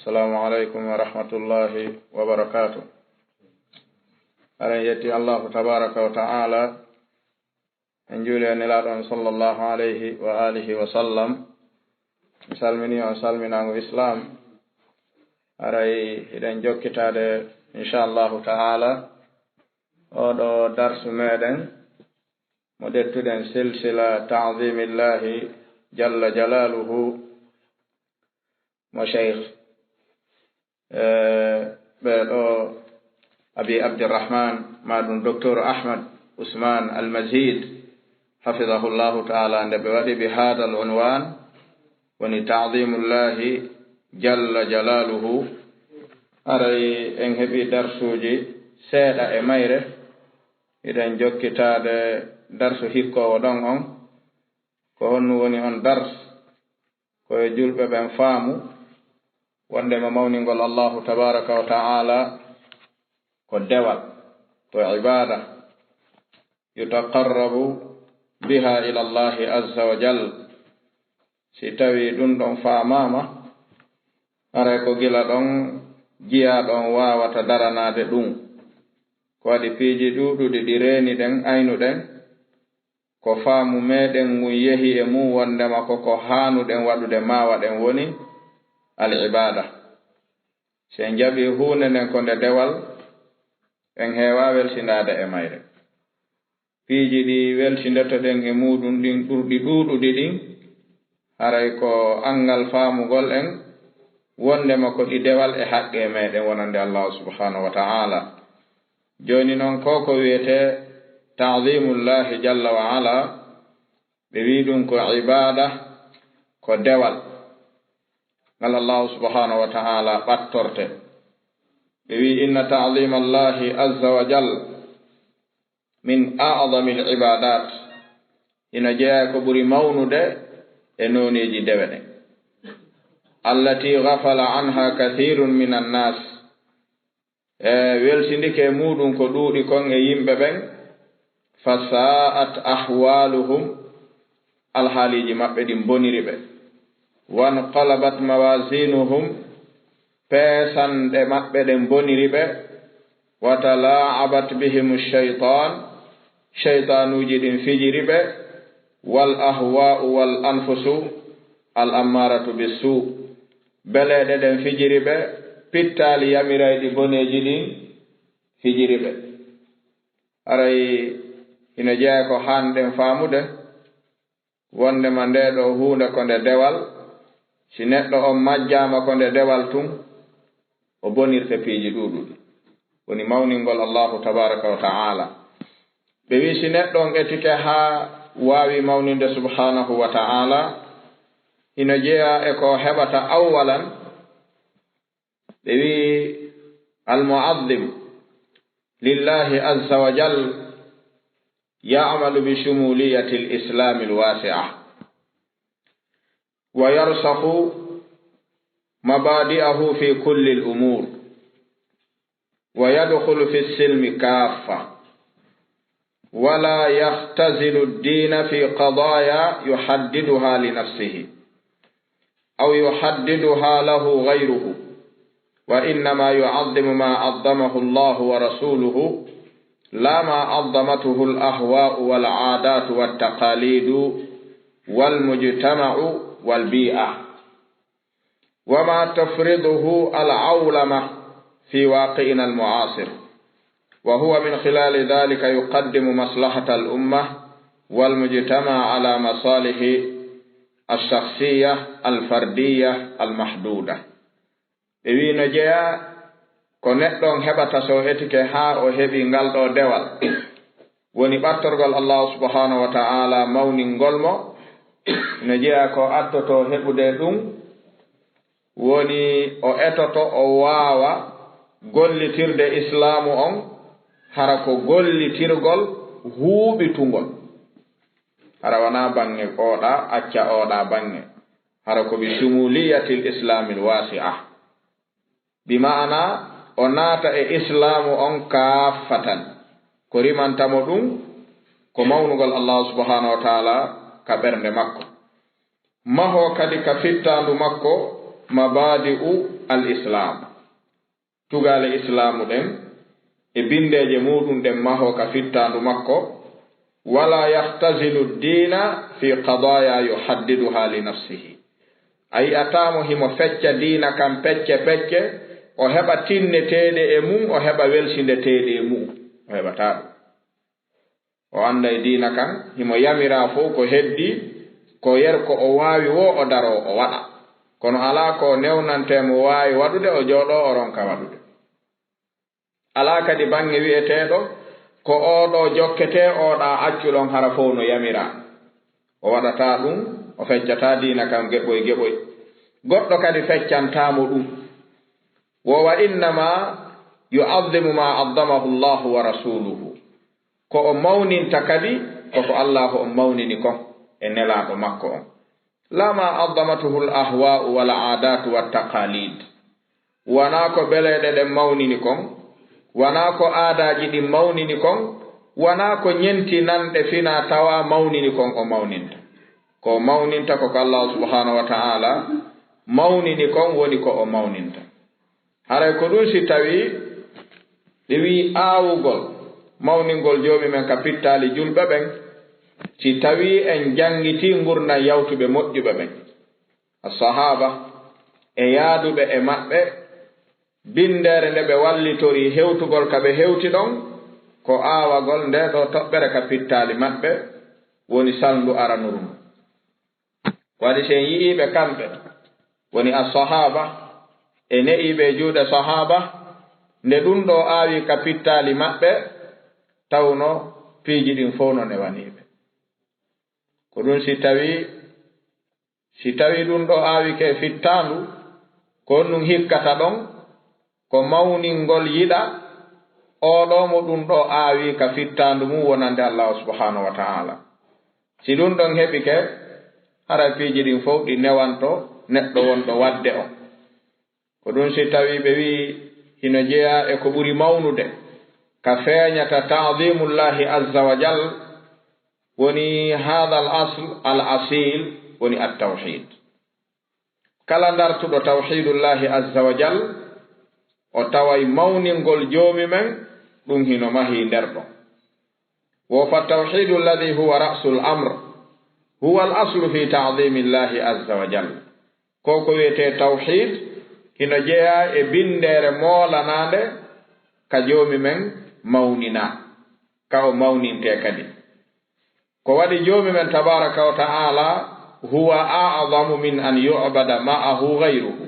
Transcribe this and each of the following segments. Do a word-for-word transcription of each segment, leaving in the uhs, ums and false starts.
Assalamu alaikum wa rahmatullahi wa barakatuh. Aɗen yetti Allahu tabaraka wa ta'ala, en juuli e Nelaaɗo on sallallahu alayhi wa alihi wa sallam. Mi salmini on salminaango Islam. Aray hiɗen jokkitaade, insha Allahu ta'ala, oɗo darsu meɗen mo ƴettuɗen silsila ta'zimillahi jalla jalaluhu mo Cheikh, eh, ɓe ɗo Abi Abdirrahman, ma ɗum Docteur Ahmad Ousmane Al Mazid, hafidahullahu ta'ala, nde ɓe waɗi bi hadal unwan, woni ta'zimullahi jalla jalaluhu. Aray en heɓi darsuuji seeɗa e mayre, hiɗen jokkitaade darsu hikkoowo ɗon on. Ko honno woni on dars? Ko e julɓe ɓen faamu wondema mawningol Allahu tabaraka wa ta'ala ko dewal, ko ibaada, yutaqarrabu biha ila Allahi azza wa jal. Si tawi ɗum ɗon faamaama, haray ko gila ɗon jiyaaɗo on waawata daranaade ɗum. Ko waɗi piiji ɗuuɗuɗi ɗi reeni ɗen, aynu ɗen, ko faamu meɗen ngun yehi e mum wondema ko ko haanuɗen waɗude maa waɗen woni al ibaada. Si en jaɓi huunde nden ko nde dewal, en heewaa welsindaade e mayre. Piiji ɗi welsindotoɗen e muuɗum ɗin ɓurɗi ɗuuɗude ɗin, haray ko anngal faamugol en wondema ko ɗi dewal e haqqe meɗen wonande Allahu subhanahu wa ta'ala. Jooni non, ko ko wi'etee ta'zimullahi jalla wa ala, ɓe wi'i ɗum ko ibaada, ko dewal ngal Allahu subhanahu wa ta'ala ɓattorte. Ɓe wi'i, inna ta'zimallahi azza wa jal min a'zamil ibadat, ina jeyaa ko ɓuri mawnude e nooneeji dewe ɗen. Allati ghafala anha kathirun minan nas, e welsindike e muuɗum ko ɗuuɗi kon e yimɓe ɓen, fa sa'at ahwaluhum, alhaaliiji maɓɓe ɗin boniri ɓe, wanqalabat mawazinuhum, peesanɗe maɓɓe ɗen boniri ɓe, wa tala'abat bihim shaytan, shaytanuuji ɗin fijiri ɓe, wal ahwa'u wal anfusu al ammaratu bissu, beleeɗe ɗen fijiri ɓe, pittaali yamirayɗi boneeji ɗin fijiri ɓe. Haray hino jeyaa ko haanɗen faamude, wondema ndee ɗoo huunde ko nde dewal. Si neɗɗo on majjaama ko nde dewal tun, o bonirte piiji ɗuuɗuɗi. Woni mawningol Allahu tabaraka wa ta'ala. Ɓe wi'i, si neɗɗo on etike haa waawi mawninde subhanahu wa ta'ala, hino jeyaa e ko heɓata awwalan. Ɓe wi'i, al-mu'azzim lillahi azza wa jal ya'malu bi shumuliyatil islamil wasi'a, wa yarsakhu mabadi'ahu fi kullil umur, wa yadkhulu fi silmi kaffa, wa la yakhtazilu ad-dina fi qadaya yuhaddiduha li nafsihi aw yuhaddiduha lahu ghayruhu, wa innama yu'azzimu ma 'azzamahu Allahu wa rasuluhu, la ma 'azzamathu al-ahwa'u wal 'adatu wat taqalidu wal mujtama'u wal bi'a, wa ma tafriduhu al-'awlama fi waqi'ina al-mu'asir. وهو من خلال ذلك يقدم مصلحة الأمة والمجتمع على مصالح الشخصية الفردية المحدودة. Ɓe wi'i no jeyaa ko neɗɗo on heɓata so o etike haa o heɓi ngal ɗoo dewal. Woni ɓattorgol Allahu subhanahu wa ta'ala mawningol mo, no jeyaa ko addoto heɓude ɗum, woni o etoto o waawa gollitirde Islaamu on, hara ko gollitirgol huuɓitungol. Hara wanaa baŋŋe ooɗaa, acca ooɗaa baŋŋe. Hara ko bi shumuliyatil Islamil wasi'a. Bi ma'ana, o naata e Islaamu on kaaffatan. Ko rimanta mo ɗum, ko mawnugol Allahu subhanahu wa ta'ala ka ɓernde makko. Mahoo kadi ka fittaandu makko, mabaadi'u al-Islaam. Tugaale Islaamu ɗen e binndeeje muuɗum ɗen mahoo ka fittaandu makko, wala yaxtazilu diina fi qadaaya yuhaddiduha li nafsihi. A yi'ataa mo himo fecca diina kan pecce pecce, o heɓa tinneteeɗe e mum, o heɓa welsindeteeɗe e mum. O heɓataa ɗum. O annday diina kan, himo yamiraa fow ko heddii, ko yer ko o waawi woo o daroo o waɗa. Kono alaa ko newnantee mo waawi waɗude, o jooɗoo o ronka waɗude. Alaa kadi baŋŋe wi'eteeɗo ko oo ɗoo jokketee, oo ɗaa accu ɗon hara fow no yamiraa. O waɗataa ɗum, o feccataa diina kan geɓoy geɓoy. Goɗɗo kadi feccantaa mo ɗum. Wo wa innama yu'azzimu ma azzamahu Allahu wa rasuluhu. Ko o mawninta kadi ko ko Allaahu on mawnini kon e Nelaaɗo makko on. La ma azzamatuhu al-ahwaa'u wal aadaatu wat taqaalid. Wanaa ko beleeɗe ɗen mawnini kon, wanaa ko aadaaji ɗin mawnini kon, wanaa ko ñentinanɗe finaa tawaa mawnini kon o mawninta. Ko o mawninta ko ko Allaahu subhaanahu wa ta'aala mawnini kon woni ko o mawninta. Haray ko ɗum si tawii ɓe wi'i aawugol mawningol Joomi men ka pittaali julɓe ɓen, si tawii en janngitii ngurndan yawtuɓe moƴƴuɓe ɓen, as-sahaaba e yaaduɓe e maɓɓe, binndeere nde ɓe wallitorii hewtugol ka ɓe hewti ɗon, ko aawagol ndee ɗoo toɓɓere ka pittaali maɓɓe woni salndu aranuru ndun. Waɗi si en yi'ii ɓe kamɓe, woni as-sahaaba, e ne'ii ɓe e juuɗe sahaaba, nde ɗum ɗoo aawii ka pittaali maɓɓe, tawno piiji ɗin fow no newanii ɓe. Ko ɗum si tawii, si tawii ɗum ɗoo aawike e fittaandu, ko honɗum hikkata ɗon? Ko mawningol yiɗa oo ɗoo mo ɗum ɗoo aawii ka fittaandu mum wonande Allaahu subhaanahu wa ta'aala. Si ɗum ɗon heɓike, haray piiji ɗin fow ɗi newanto neɗɗo wonɗo waɗde on. Ko ɗum si tawii ɓe wi'i hino jeyaa e ko ɓuri mawnude ka feeñata ta'zimullahi azza wa jal, woni haadha al asl al asil, woni at tawhid. Kala ndartuɗo tawhidullahi azza wa jal, o taway mawningol Joomi men, ɗum hino mahii nder ɗon. Wo fa tawhidu alladhi huwa ra'sul amr, huwa al aslu fi ta'zimi Allahi azza wa jal. Ko ko wi'etee tawhid, hino jeyaa e binndeere moolanaande ka Joomi men mawninaa, ka o mawnintee kadi. Ko waɗi Joomi men tabaaraka wa ta'aala, huwa a'zamu min an yu'bada ma'ahu ghayruhu.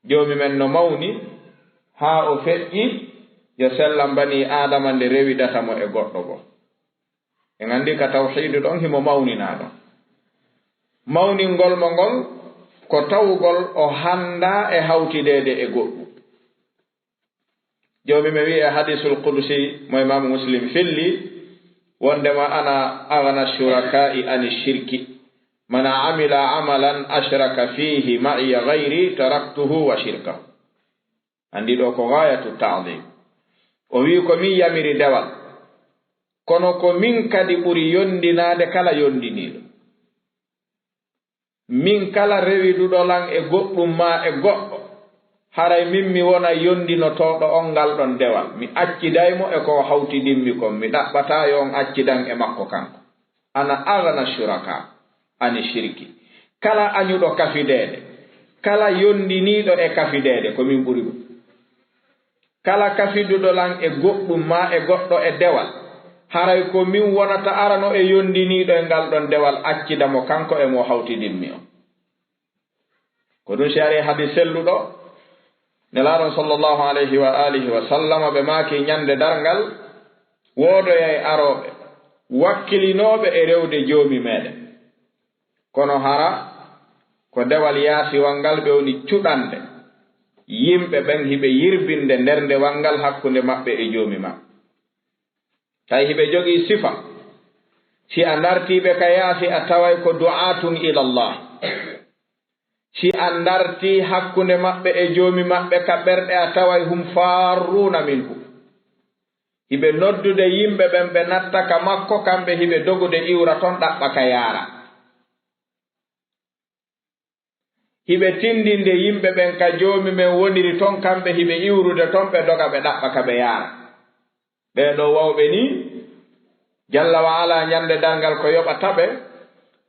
Joomi men no mawni, haa o feƴƴi yo sellan banii Aadama nde rewidata mo e goɗɗo goo. En anndi ka tawhiidu ɗon himo mawninaa ɗon. Mawningol mo ngol ko tawugol o hanndaa e hawtideede e goɗɗum. Joomi men wi'i e hadiisul qudusi mo Imaamu Muslim filli, wondema, "Ana aghna shurakaa'i ani shirki. Man amila amalan ashraka fiihi ma'iya ghayri taraktuhu wa shirkahu." Anndi ɗoo ko ghaayatu ta'zim. O wi'i, "Ko min yamiri dewal, kono ko min kadi ɓuri yondinaade kala yondiniiɗo." Min kala rewiduɗo lan e goɗɗum maa e goɗɗo, haray min mi wona yondinotooɗo on ngal ɗon dewal. Mi acciday mo e ko o hawtidimmi kon, mi ɗaɓɓataa yo on accidan e makko kanko. Ana aghna shuraka ani shirki. Kala añuɗo kafideede, kala yondiniiɗo e kafideede, ko min ɓuri ɗum. Kala kafiduɗo lan e goɗɗum maa e goɗɗo e dewal, haray ko min wonata arano e yondiniiɗo e ngal ɗon dewal, accida mo kanko e mo hawtidimmi on. Ko ɗum si ari e hadiis selluɗo, Nelaaɗo on sallallahu alayhi wa alihi wa sallama, ɓe maaki, ñande darngal, woodoyay arooɓe wakkilinooɓe e rewde Joomi meɗen. Kono hara ko dewal yaasiwal ngal ɓe woni cuɗande yimɓe ɓen, hiɓe yirbinde nder ndewal ngal hakkunde maɓɓe e Joomi maɓɓe. Tawi hiɓe jogii sifa, si a ndartii ɓe ka yaasi, a taway ko du'aatun ilallah. Si a ndartii hakkunde maɓɓe e Joomi maɓɓe ka ɓerɗe, a taway hum farruuna minhu. Hiɓe noddude yimɓe ɓen, ɓe natta ka makko, kamɓe hiɓe dogude iwra ton, ɗaɓɓa ka yaara. Hiɓe tindinde yimɓe ɓen ka Joomi men woniri ton, kamɓe hiɓe iwrude ton, ɓe doga ɓe ɗaɓɓa ka ɓe yaara. Ɓee ɗoo wawɓe nii, Jalla wa Ala, ñande darngal ko yoɓata ɓe,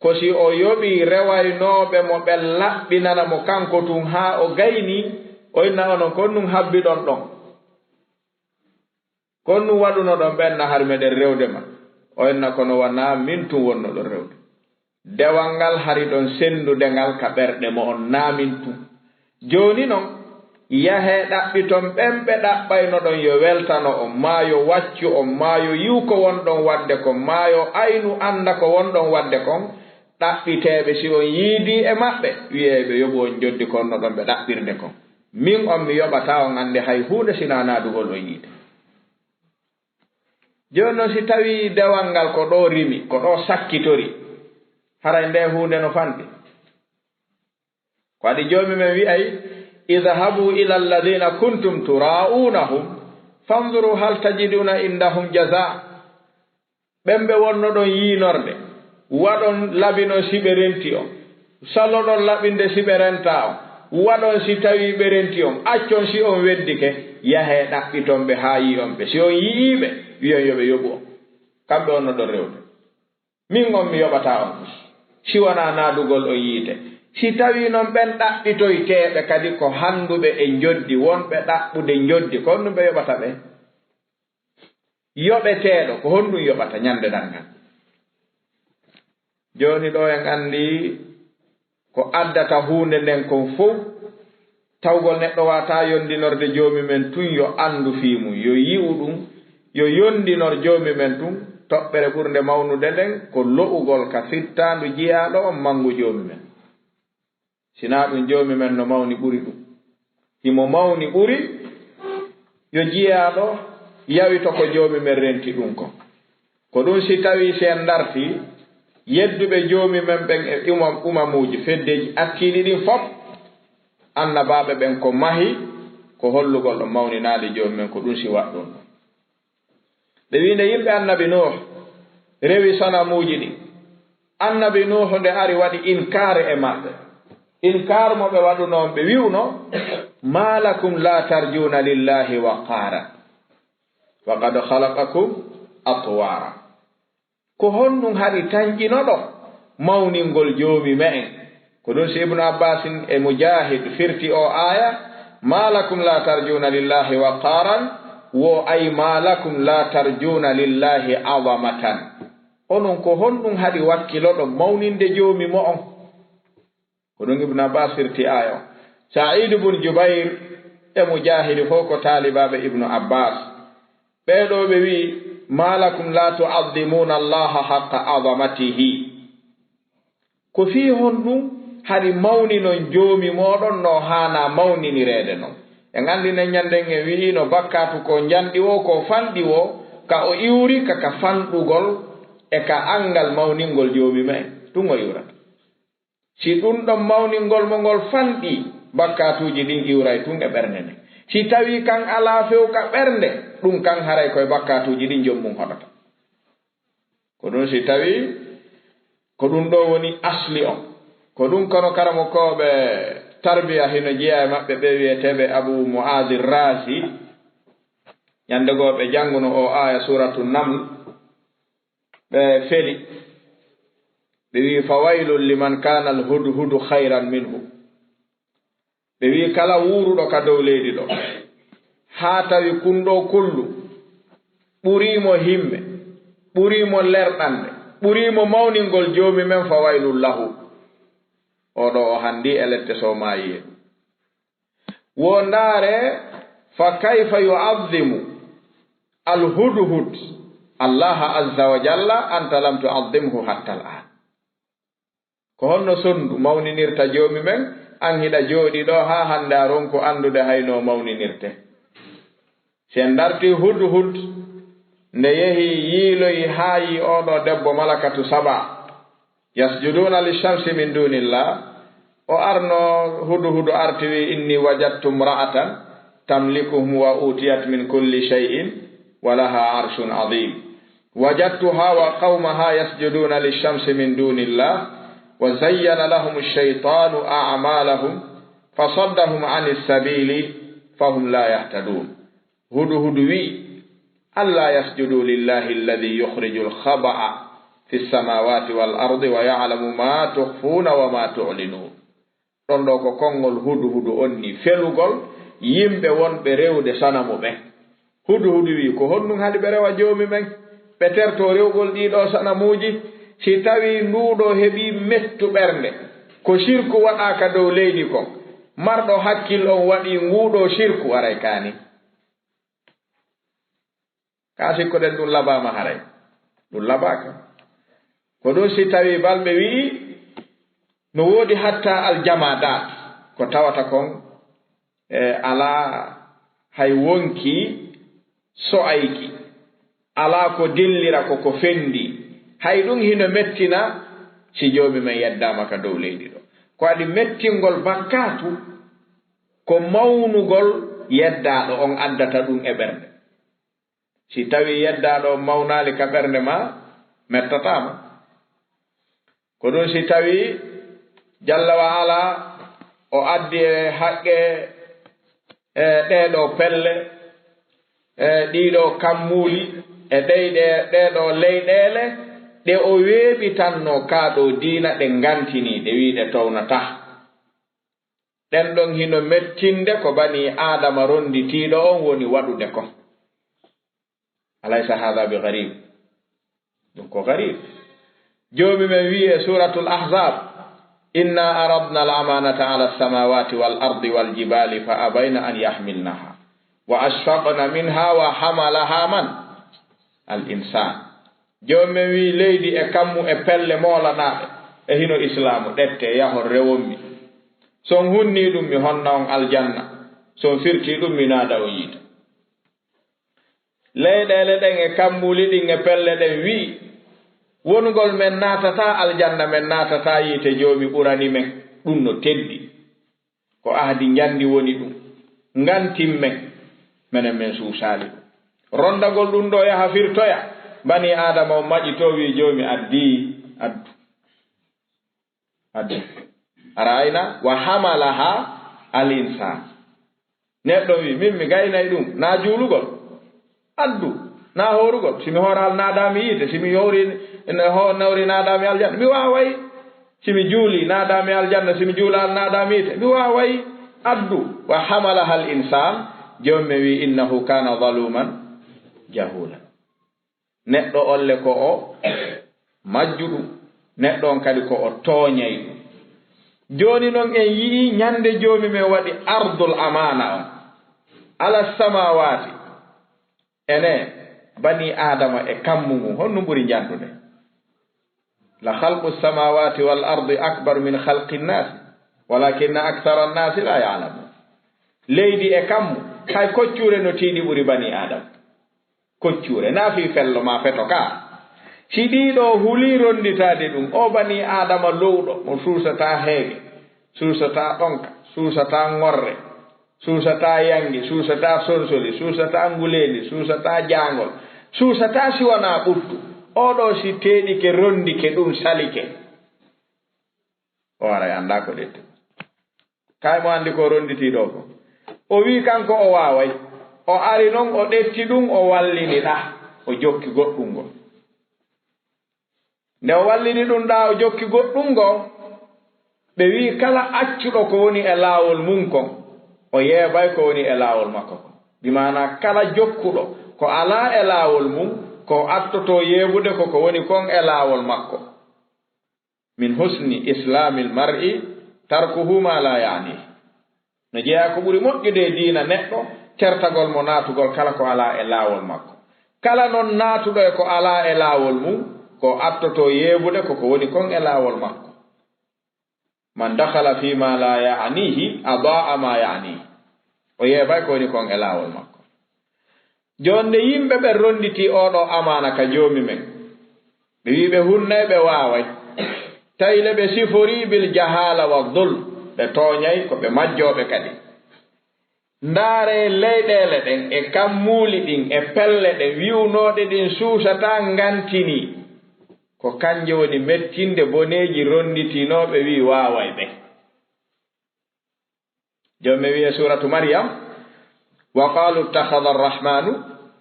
ko si o yoɓii rewaynooɓe mo ɓen laɓɓinana mo kanko tun haa o gaynii, o inna onon, ko honɗun habbiɗon ɗon? Ko honɗun waɗunoɗon ɓen na hari meɗen rewde ma? O inna, kono wanaa min tun wonnoɗon rewde. Dewal ngal hari ɗon senndude ngal ka ɓerɗe mo'on, naa min tun. Jooni non, yahee ɗaɓɓiton ɓen ɓe ɗaɓɓaynoɗon yo weltano on, maa yo waccu on, maa yo yi'u ko wonɗon waɗde kon, maa yo aynu annda ko wonɗon waɗde kon. Ɗaɓɓiteeɓe, si on yiidii e maɓɓe, wi'ee ɓe yoɓu on njoddi ko honnoɗon ɓe ɗaɓɓirde kon. Min on, mi yoɓataa on annde hay huunde sinaa naadugol on yiite. Jooni non, si tawii dewal ngal ko ɗoo rimi, ko ɗoo sakkitori, haray ndee huunde no fanɗi? Ko waɗi Joomi men wi'ay, idhabu ila alladhina kuntum tura'unahum, fanzuru hal tajiduna indahum jaza. Ɓen ɓe wonnoɗon yiinorde, waɗon laɓinon si ɓe renti on, saloɗon laɓinde si ɓe rentaa on, waɗon si tawii ɓe renti on, accon si on weddike, yahee ɗaɓɓiton ɓe haa yi'on ɓe. Si on yi'ii ɓe, wi'on yo ɓe yoɓu on. Kamɓe wonnoɗon rewde. Min on, mi yoɓataa on, si wanaa naadugol on yiite. Si tawii non ɓen ɗaɓɓitoyteeɓe kadi ko hannduɓe e njoddi, wonɓe ɗaɓɓude njoddi, ko honɗun ɓe yoɓata ɓe? Yoɓeteeɗo, ko honɗun yoɓata ñande darngal? Jooni ɗoo en anndi ko addata huunde nden kon fow, tawgol neɗɗo waawataa yonndinorde Joomi men tun yo anndu fii mun, yo yi'u ɗun, yo yonndinor Joomi men tun. Toɓɓere ɓurnde mawnude nden ko lo'ugol ka fittaandu jiyaaɗo on manngu Joomi men. Sinaa ɗun, Joomi men no mawni ɓuri ɗun. Himo mawni ɓuri yo jiyaaɗo yawito ko Joomi men renti ɗun kon. Ko ɗun si tawii si en dartii yedduɓe Joomi men ɓen e uma-, umamuuji, feddeeji akkiiɗi ɗin fow, annabaaɓe ɓen ko mahi, ko hollugol ɗon mawninaade Joomi men, ko ɗun si waɗɗun ɗun. Ɓe wi'i nde yimɓe Annabi Nuuh rewi sanamuuji ɗin, Annabi Nuuh nde ari waɗi inkaar e maɓɓe. Inkaar mo ɓe waɗuno on, ɓe wi'uno, "Ma lakum la tarjuna lillahi waqaara, wa qad khalaqakum atwaara." Ko honɗun hari tanƴinoɗon mawningol Joomi me'en? Ko ɗun si Ibnu Abbaasin e Mujaahid firti oo aaya, "Ma lakum la tarjuna lillahi waqaaran," wo ay, "Ma lakum la tarjuna lillahi azamatan." Onon, ko honɗun hari wakkiloɗon mawninde Joomi mo'on? Ko ɗun Ibnu Abbas firti aaya on. Sa'iid bun Jubayr e Mujaahidi fow ko taalibaaɓe Ibnu Abbas. Ɓee ɗoo ɓe wi'i, "Ma lakum la tu'azzimuna Allaha haqqa azamatihi." Ko fii honɗun hari mawninon Joomi mooɗon no haanaa mawninireede non? En anndi nden ñannden en wi'iino bakkaatu ko njanɗi woo, ko fanɗi woo, ka o iwri ka, ka fanɗugol e ka anngal mawningol Joomi me'en. Tun o iwrata. Si ɗun ɗon mawningol mo ngol fanɗii, bakkaatuuji ɗin iwray tun e ɓernde nden. Si tawii kan alaa few ka ɓernde, ɗun kan haray ko e bakkaatuuji ɗin jom mun hoɗata. Ko ɗun si tawii ko ɗun ɗoo woni asli on. Ko ɗun kono karamokooɓe tarbiya hino jeyaa e maɓɓe ɓe wi'eteeɓe Abu Mu'aadi Raazi, ñande goo ɓe jannguno oo aaya Suuratu Naml, ɓe feli, ɓe wi'i, "Fawaylun liman kana al-hudhudu khayran minhu." Ɓe wi'i, "Kala wuuruɗo ka dow leydi ɗoo, haa tawi kun ɗoo kullu ɓurii mo himme, ɓurii mo lerɗande, ɓurii mo mawningol Joomi men, fawaylun lahu. Oo ɗoo o hanndii e lette so maayii e ɗun." Wo ndaaree, "Fa kayfa yu'azzimu al-hudhud Allaha azza wa jalla, anta lam tu'azzimhu hatta al-an." Ko honno sonndu mawninirta Joomi men, an hiɗa jooɗii ɗoo haa hannde a ronku anndude hay no mawninirtee? Si en dartii Hudhud, nde yehi yiiloyi haa yi'i oo ɗoo debbo malakatu Saba, "Yasjuduna lishamsi min dunillah." O arno, Hudhud arti wi'i, "Inni wajadtu imra'atan tamlikuhum wa utiyat min kulli shay'in wa laha arshun azim. Wajadtuha wa qawmaha yasjuduna lishamsi min dunillah وزين لهم الشيطان أعمالهم فصدهم عن السبيل فهم لا يهتدون. Hudu Hudu wi'i, ألا يسجدوا لله الذي يخرج الخبء في السماوات والأرض ويعلم ما تخفون وما تعلنون. Ɗon ɗo ko konngol Hudu Hudu on ni, felugol yimɓe wonɓe rewde sanamu ɓen. Hudu Hudu wi'i, ko honɗum haɗi ɓe rewa Joomi men? Ɓe tertoo rewgol ɗii ɗoo sanamuuji? Si tawii nduu ɗoo heɓii mettu ɓernde, ko sirku waɗaa ka dow leydi kon, marɗo hakkil on waɗii nguu ɗoo sirku, aray kaani. Kaa sikkoɗen ɗum labaama haray? Ɗum labaaka. Ko ɗum si tawii balɓe wi'i, no woodi hatta aljamaadaat, ko tawata kon, e, alaa hay wonki so'ayki, alaa ko dillira ko ko fenndii. Hay ɗum hino mettina si Joomi men yeddaama ka dow leydi ɗo. Ko waɗi mettingol bakkaatu, ko mawnugol yeddaaɗo on addata ɗum e ɓernde. Si tawii yeddaaɗo on mawnaali ka ɓernde maa, mettataa ma. Ko ɗum si tawii jalla wa ala o addi e haqqe, e, ɗee ɗoo pelle, e, ɗii ɗoo kammuuli, e ɗey-, ɗee, ɗee ɗoo leyɗeele, ɗe o weeɓitannoo kaa ɗoo diina, ɗe ngantinii, ɗe wi'i ɗe townataa. Ɗen ɗon hino mettinde ko banii Aadama ronnditiiɗo on woni waɗude kon. Alaysa haadha bi gharib? Ɗum ko gharib. Joomi men wi'i e Suuratul Ahzaab, إنا عرضنا الأمانة على السماوات والأرض والجبال فأبين أن يحملنها وأشفقن منها وحملها من؟ الإنسان. Joomi men wi'i, leydi e kammu e pelle moolanaaɗe, e hino Islaamu, ɗette, yahon, rewon mi. Si on hunnii ɗum, mi honna on aljanna. Si on firtii ɗum, mi naada on yiite. Leyɗeele ɗen e kammuuli ɗin e pelle ɗen wi'i, wonugol men naatataa aljanna, men naatataa yiite Joomi ɓurani men, ɗum no teddi. Ko ahdi njandi woni ɗum. Ngantin men, menen men suusaali ɗum. Ronndagol ɗum ɗoo yaha firtoya, banii Aadama on maƴitoo, wi'i, Joomi, addi, addu. Addu. A ra'ayna? Wa hamalaha al insaan. Neɗɗo wi'i, min mi gaynay ɗum, naa juulugol. Addu, naa hoorugol. Si mi hooraali, naadaami yiite. Si mi hoori, ne ho-, nawri, naadaami aljanna. Mi waaway. Si mi juuli, naadaami aljanna. Si mi juulaali, naadaami yiite. Mi waaway. Addu. Wa hamalaha al insaan. Joomi men wi'i, innahu kaana zaluuman jahuula. Neɗɗo on le ko o majjuɗo. Neɗɗo on kadi ko o tooñayɗo. Jooni non en yi'ii ñande Joomi men waɗi ardul amaana on. Ala samaawaati. Ene, banii Aadama e kammu ngun, honɗum ɓuri njanɗude? La khalqu samaawaati wal ardi akbar min khalqi nnaas, walaakinna akthara nnaasi laa ya'lamuun. Leydi e kammu, hay koccuure no tiiɗi ɓuri banii Aadama. Koccuure, naa fii fello maa feto kaa. Si ɗii ɗoo hulii ronnditaade ɗum, oo banii Aadama lowɗo, mo suusataa heege, suusataa ɗonka, suusataa ŋorre, suusataa yannge, suusataa sonsoli, suusataa nguleendi, suusataa jaangol, suusataa si wanaa ɓuttu. Oo ɗoo si teeɗike, ronndike, ɗum salike. O aray anndaa ko ɗetti. Kay mo anndi ko ronnditii ɗoo ko. O wi'i kanko o waaway. O ari non, o ɗetti ɗum, o wallini ɗaa, o jokki goɗɗum ngol. Nde o wallini ɗum ɗaa, o jokki goɗɗum ngol, ɓe wi'i kala accuɗo ko woni e laawol mum kon, o yeebay ko woni e laawol makko kon. Bi maanaa kala jokkuɗo ko alaa e laawol mum, ko attotoo yeebude ko ko woni kon e laawol makko. Min husni islaamil mar'i tarkuhu ma la ya'ni. No jeyaa ko ɓuri moƴƴude e diina neɗɗo, tertagol mo naatugol kala ko alaa e laawol makko. Kala non naatuɗo e ko alaa e laawol mum, ko attotoo yeebude ko ko woni kon e laawol makko. Man dakhala fi ma la ya'nihi, adaa ma ya'nihi. O yeebay ko woni kon e laawol makko. Jooni nde yimɓe ɓen ronnditii oo ɗoo amaana ka Joomi men, ɓe wi'i ɓe hunnay, ɓe waaway. Tawi le ɓe siforii bil jahaala wa dulm, ɓe tooñay, ko ɓe majjooɓe kadi. Ndaaree leyɗeele ɗen e kammuuli ɗin e pelle ɗen wi'unooɗe ɗin suusataa ngantinii. Ko kanje woni mettinde boneeji ronnditinooɓe wi waaway ɓe. Joom men wi'e suuratu Maryam, "Wa qaalu ittakhadha arrahmaanu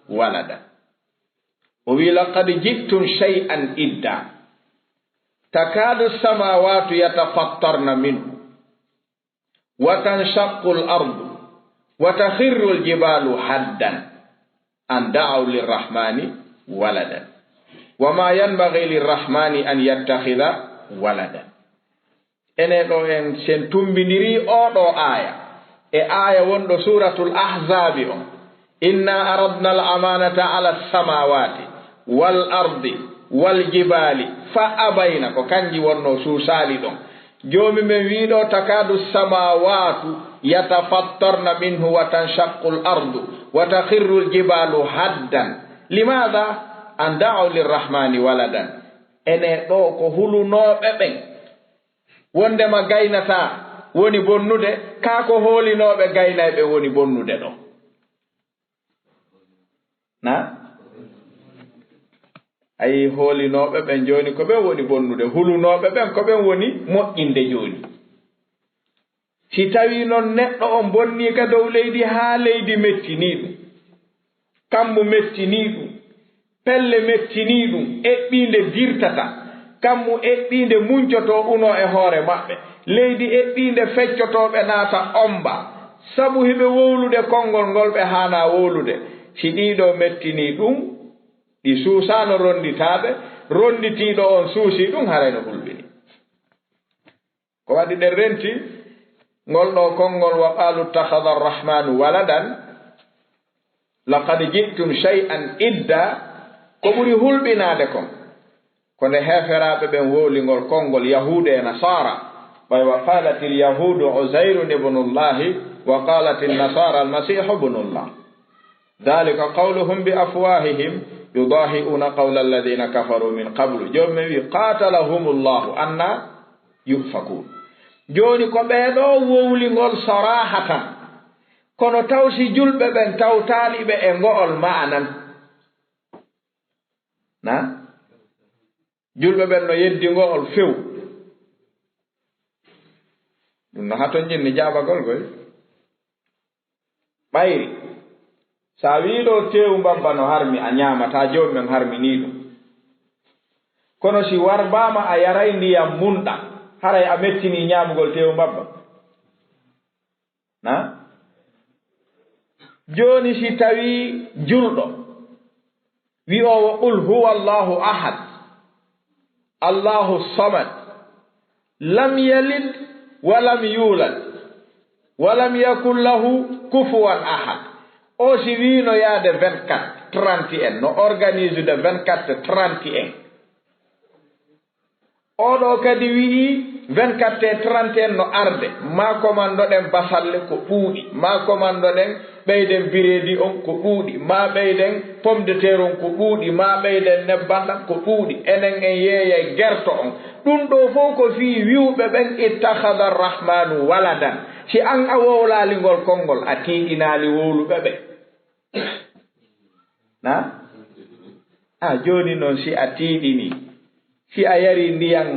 walada." O wi'i, "Laqad ji'tum shay'an idda. Takaadu samaawaatu yatafattarna minhu. Wa tanshaqqu al-ardu. Wa takhirru al-jibaalu haddan. An da'aw lirrahmaani waladan. Wa ma yanbaghi lirrahmaani an yattakhidha walada." Ene ɗo en, sen tumbindiri oo ɗoo aaya e aaya wonɗo Suuratul Ahzaabi on, "Inna aradna al-amaanata ala as-samaawaati wal ardi wal jibaali fa abayna," ko kanji wonno suusaali ɗon. Joomi men wi'i ɗo, "Takaadu samaawaatu yatafattarna minhu wa tanshaqqu al-ardu wa takhirru al-jibaalu haddan." Limaada? "An da'aw lirrahmaani waladan." Ene ɗo ko hulunooɓe ɓen wondema gaynataa woni bonnude, kaa ko hoolinooɓe gaynay ɓen woni bonnude ɗo? Na? Ayi, hoolinooɓe ɓen jooni ko ɓen woni bonnude, hulunooɓe ɓen ko ɓen woni moƴƴinde jooni. Si tawii non neɗɗo on bonnii ka dow leydi haa leydi mettinii ɗum, kammu mettinii ɗum, pelle mettinii ɗum, eɓɓiinde dirtata, kammu eɓɓiinde muncotoo unoo e hoore maɓɓe, leydi eɓɓiinde feccotoo ɓe naata omba, sabu hiɓe wowlude konngol ngol ɓe haanaa wowlude. Si ɗii ɗoo mettinii ɗum, ɗi suusaano ronnditaade, ronnditiiɗo on suusii ɗum, haray no hulɓini. Ko waɗi ɗen renti ngol ɗoo konngol, "Wa qaalu ittakhadha arrahmaanu waladan, laqad ji'tum shay'an idda," ko ɓuri hulɓinaade kon, ko nde heeferaaɓe ɓen wowli ngol konngol, Yahuudu e Nasaara, ɓay, "Wa qaalatil yahuudu Uzayrun ibnullahi, wa qaalatin Nasaara al-Masiihu ibnullah." Dhalika qawluhum bi afwahihim, yudaahi'una qawla alladhina kafaru min qablu. Jooni men wi, "Qatalahumullahu, anna yu'fakun." Jooni ko ɓee ɗoo wowli ngol sarahatan. Kono taw si julɓe ɓen tawtaali ɓe e ngo'ol ma'anan? Na? Julɓe ɓen no yeddi ngo'ol few. Ɗum no hatonjinni jaabagol koy. Ɓayri, sa wii ɗoo teewu mbabba no harmi, a ñaamataa, Joomi men harminii ɗum. Kono si warbaama a yaray ndiyam munɗam, haray a mettinii ñaamugol teewu mbabba? Na? Jooni si tawii julɗo wi'oowo, "Qul huwa Allahu ahad, Allahu samad, lam yalid wa lam yulad, wa lam yakun lahu kufuwan ahad." O si wiino yaade vingt-quatre trente et un, no organise de vingt-quatre trente et un. Oo ɗoo kadi wi'i vingt-quatre et trente et un no arde, maa kommandoɗen basalle ko ɗuuɗi, maa kommandoɗen ɓeyden bireedi on ko ɗuuɗi, maa ɓeyden pomme de terre on ko ɗuuɗi, maa ɓeyden nebban ɗan ko ɗuuɗi. Enen en yeeyay gerto on. Ɗum ɗoo fow ko fii wi'uɓe ɓen, "Ittakhadha arrahmaanu waladan." Si an a wowlaali ngol konngol, a tiiɗinaali wowluɓe ɓen. Na? A jooni non, si a tiiɗinii, si a yarii ndiyan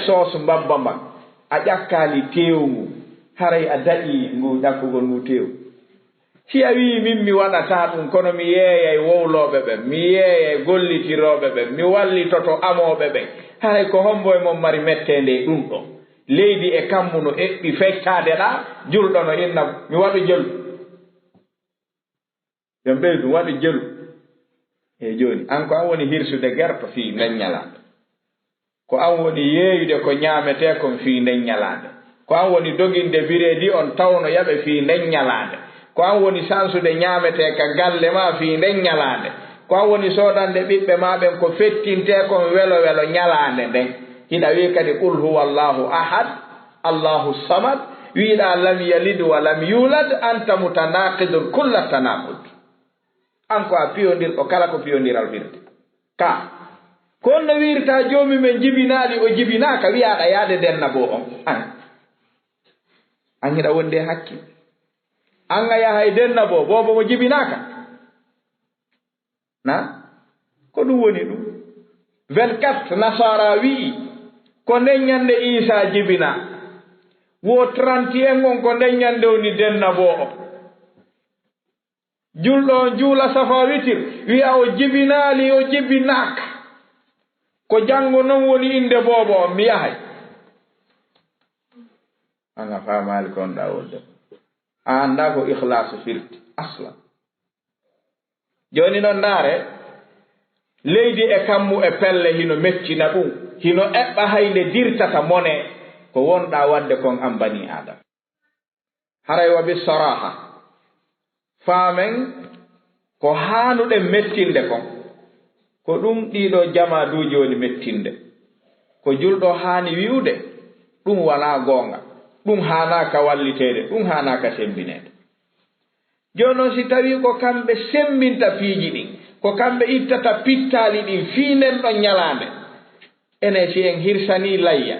soos mbabba mban, a ƴakkaali teewu ngun, haray a daɗii ngu ƴakkugol ngu teewu. Si a wi'ii, "Min mi waɗataa ɗum, kono mi yeeyay wowlooɓe ɓen, mi yeeyay gollitirooɓe ɓen, mi wallitoto amooɓe ɓen," haray ko hombo e mon mari metteende e ɗum ɗoo? Leydi e kammu no eɓɓi feccaade ɗaa, julɗo no inna, "Mi waɗu jelu." Yo ɓeydu waɗu jelu. E jooni, an ko an woni hirsude gerto fii nden ñalaande. Ko an woni yeeyude ko ñaametee kon fii nden ñalaande. Ko an woni doginde bireedi on taw no yaɓe fii nden ñalaande. Ko an woni sansude ñaametee ka galle maa fii nden ñalaande. Ko an woni soodande ɓiɓɓe maa ɓen ko fettintee kon welo welo ñalaande nden. Hiɗa wi'i kadi, "Qul huwa Allahu ahad." Allahu samad, wiiɗaa, "Lam yalid wa lam yulad," anta mutanaqidun kulla tanaqud. An ko a piyondirɗo kala ko piyondiral firti. Ka, ko honno wiirtaa Joomi men jibinaali, o jibinaaka, wi'aaɗa yaade dennaboo on? An, an hiɗa wondi e hakkil? An a yahay dennaboo, boobo mo jibinaaka? Na? Ko ɗum woni ɗum. Vingt-quatre, Nasaara wi'i, ko nden ñande Iisaa jibinaa. Wo trente et un on, ko nden ñande woni dennaboo o. Julɗo on juula safa witir, wi'a o jibinaali, o jibinaaka. Ko janngo non woni innde boobo on, mi yahay. An a faamaali ko on ɗaa wolde. A anndaa ko ikhlaasu firti, aslan. Jooni non ndaare, leydi e kammu e pelle hino mettina ɗum, hino eɓɓa hay nde dirtata mone ko wonɗaa waɗde kon an banii Aadama. Haray wa bi saraaha, faamen ko haanuɗen mettinde kon, ko ɗum ɗiiɗoo jamaaduuji woni mettinde. Ko julɗo haani wi'ude, ɗum walaa goonga, ɗum haanaaka walliteede, ɗum haanaaka semmbineede. Jooni non, si tawii ko kamɓe semmbinta piiji ɗin, ko kamɓe ittata pittaali ɗin fii nden ɗon ñalaande, enen si en hirsanii layya,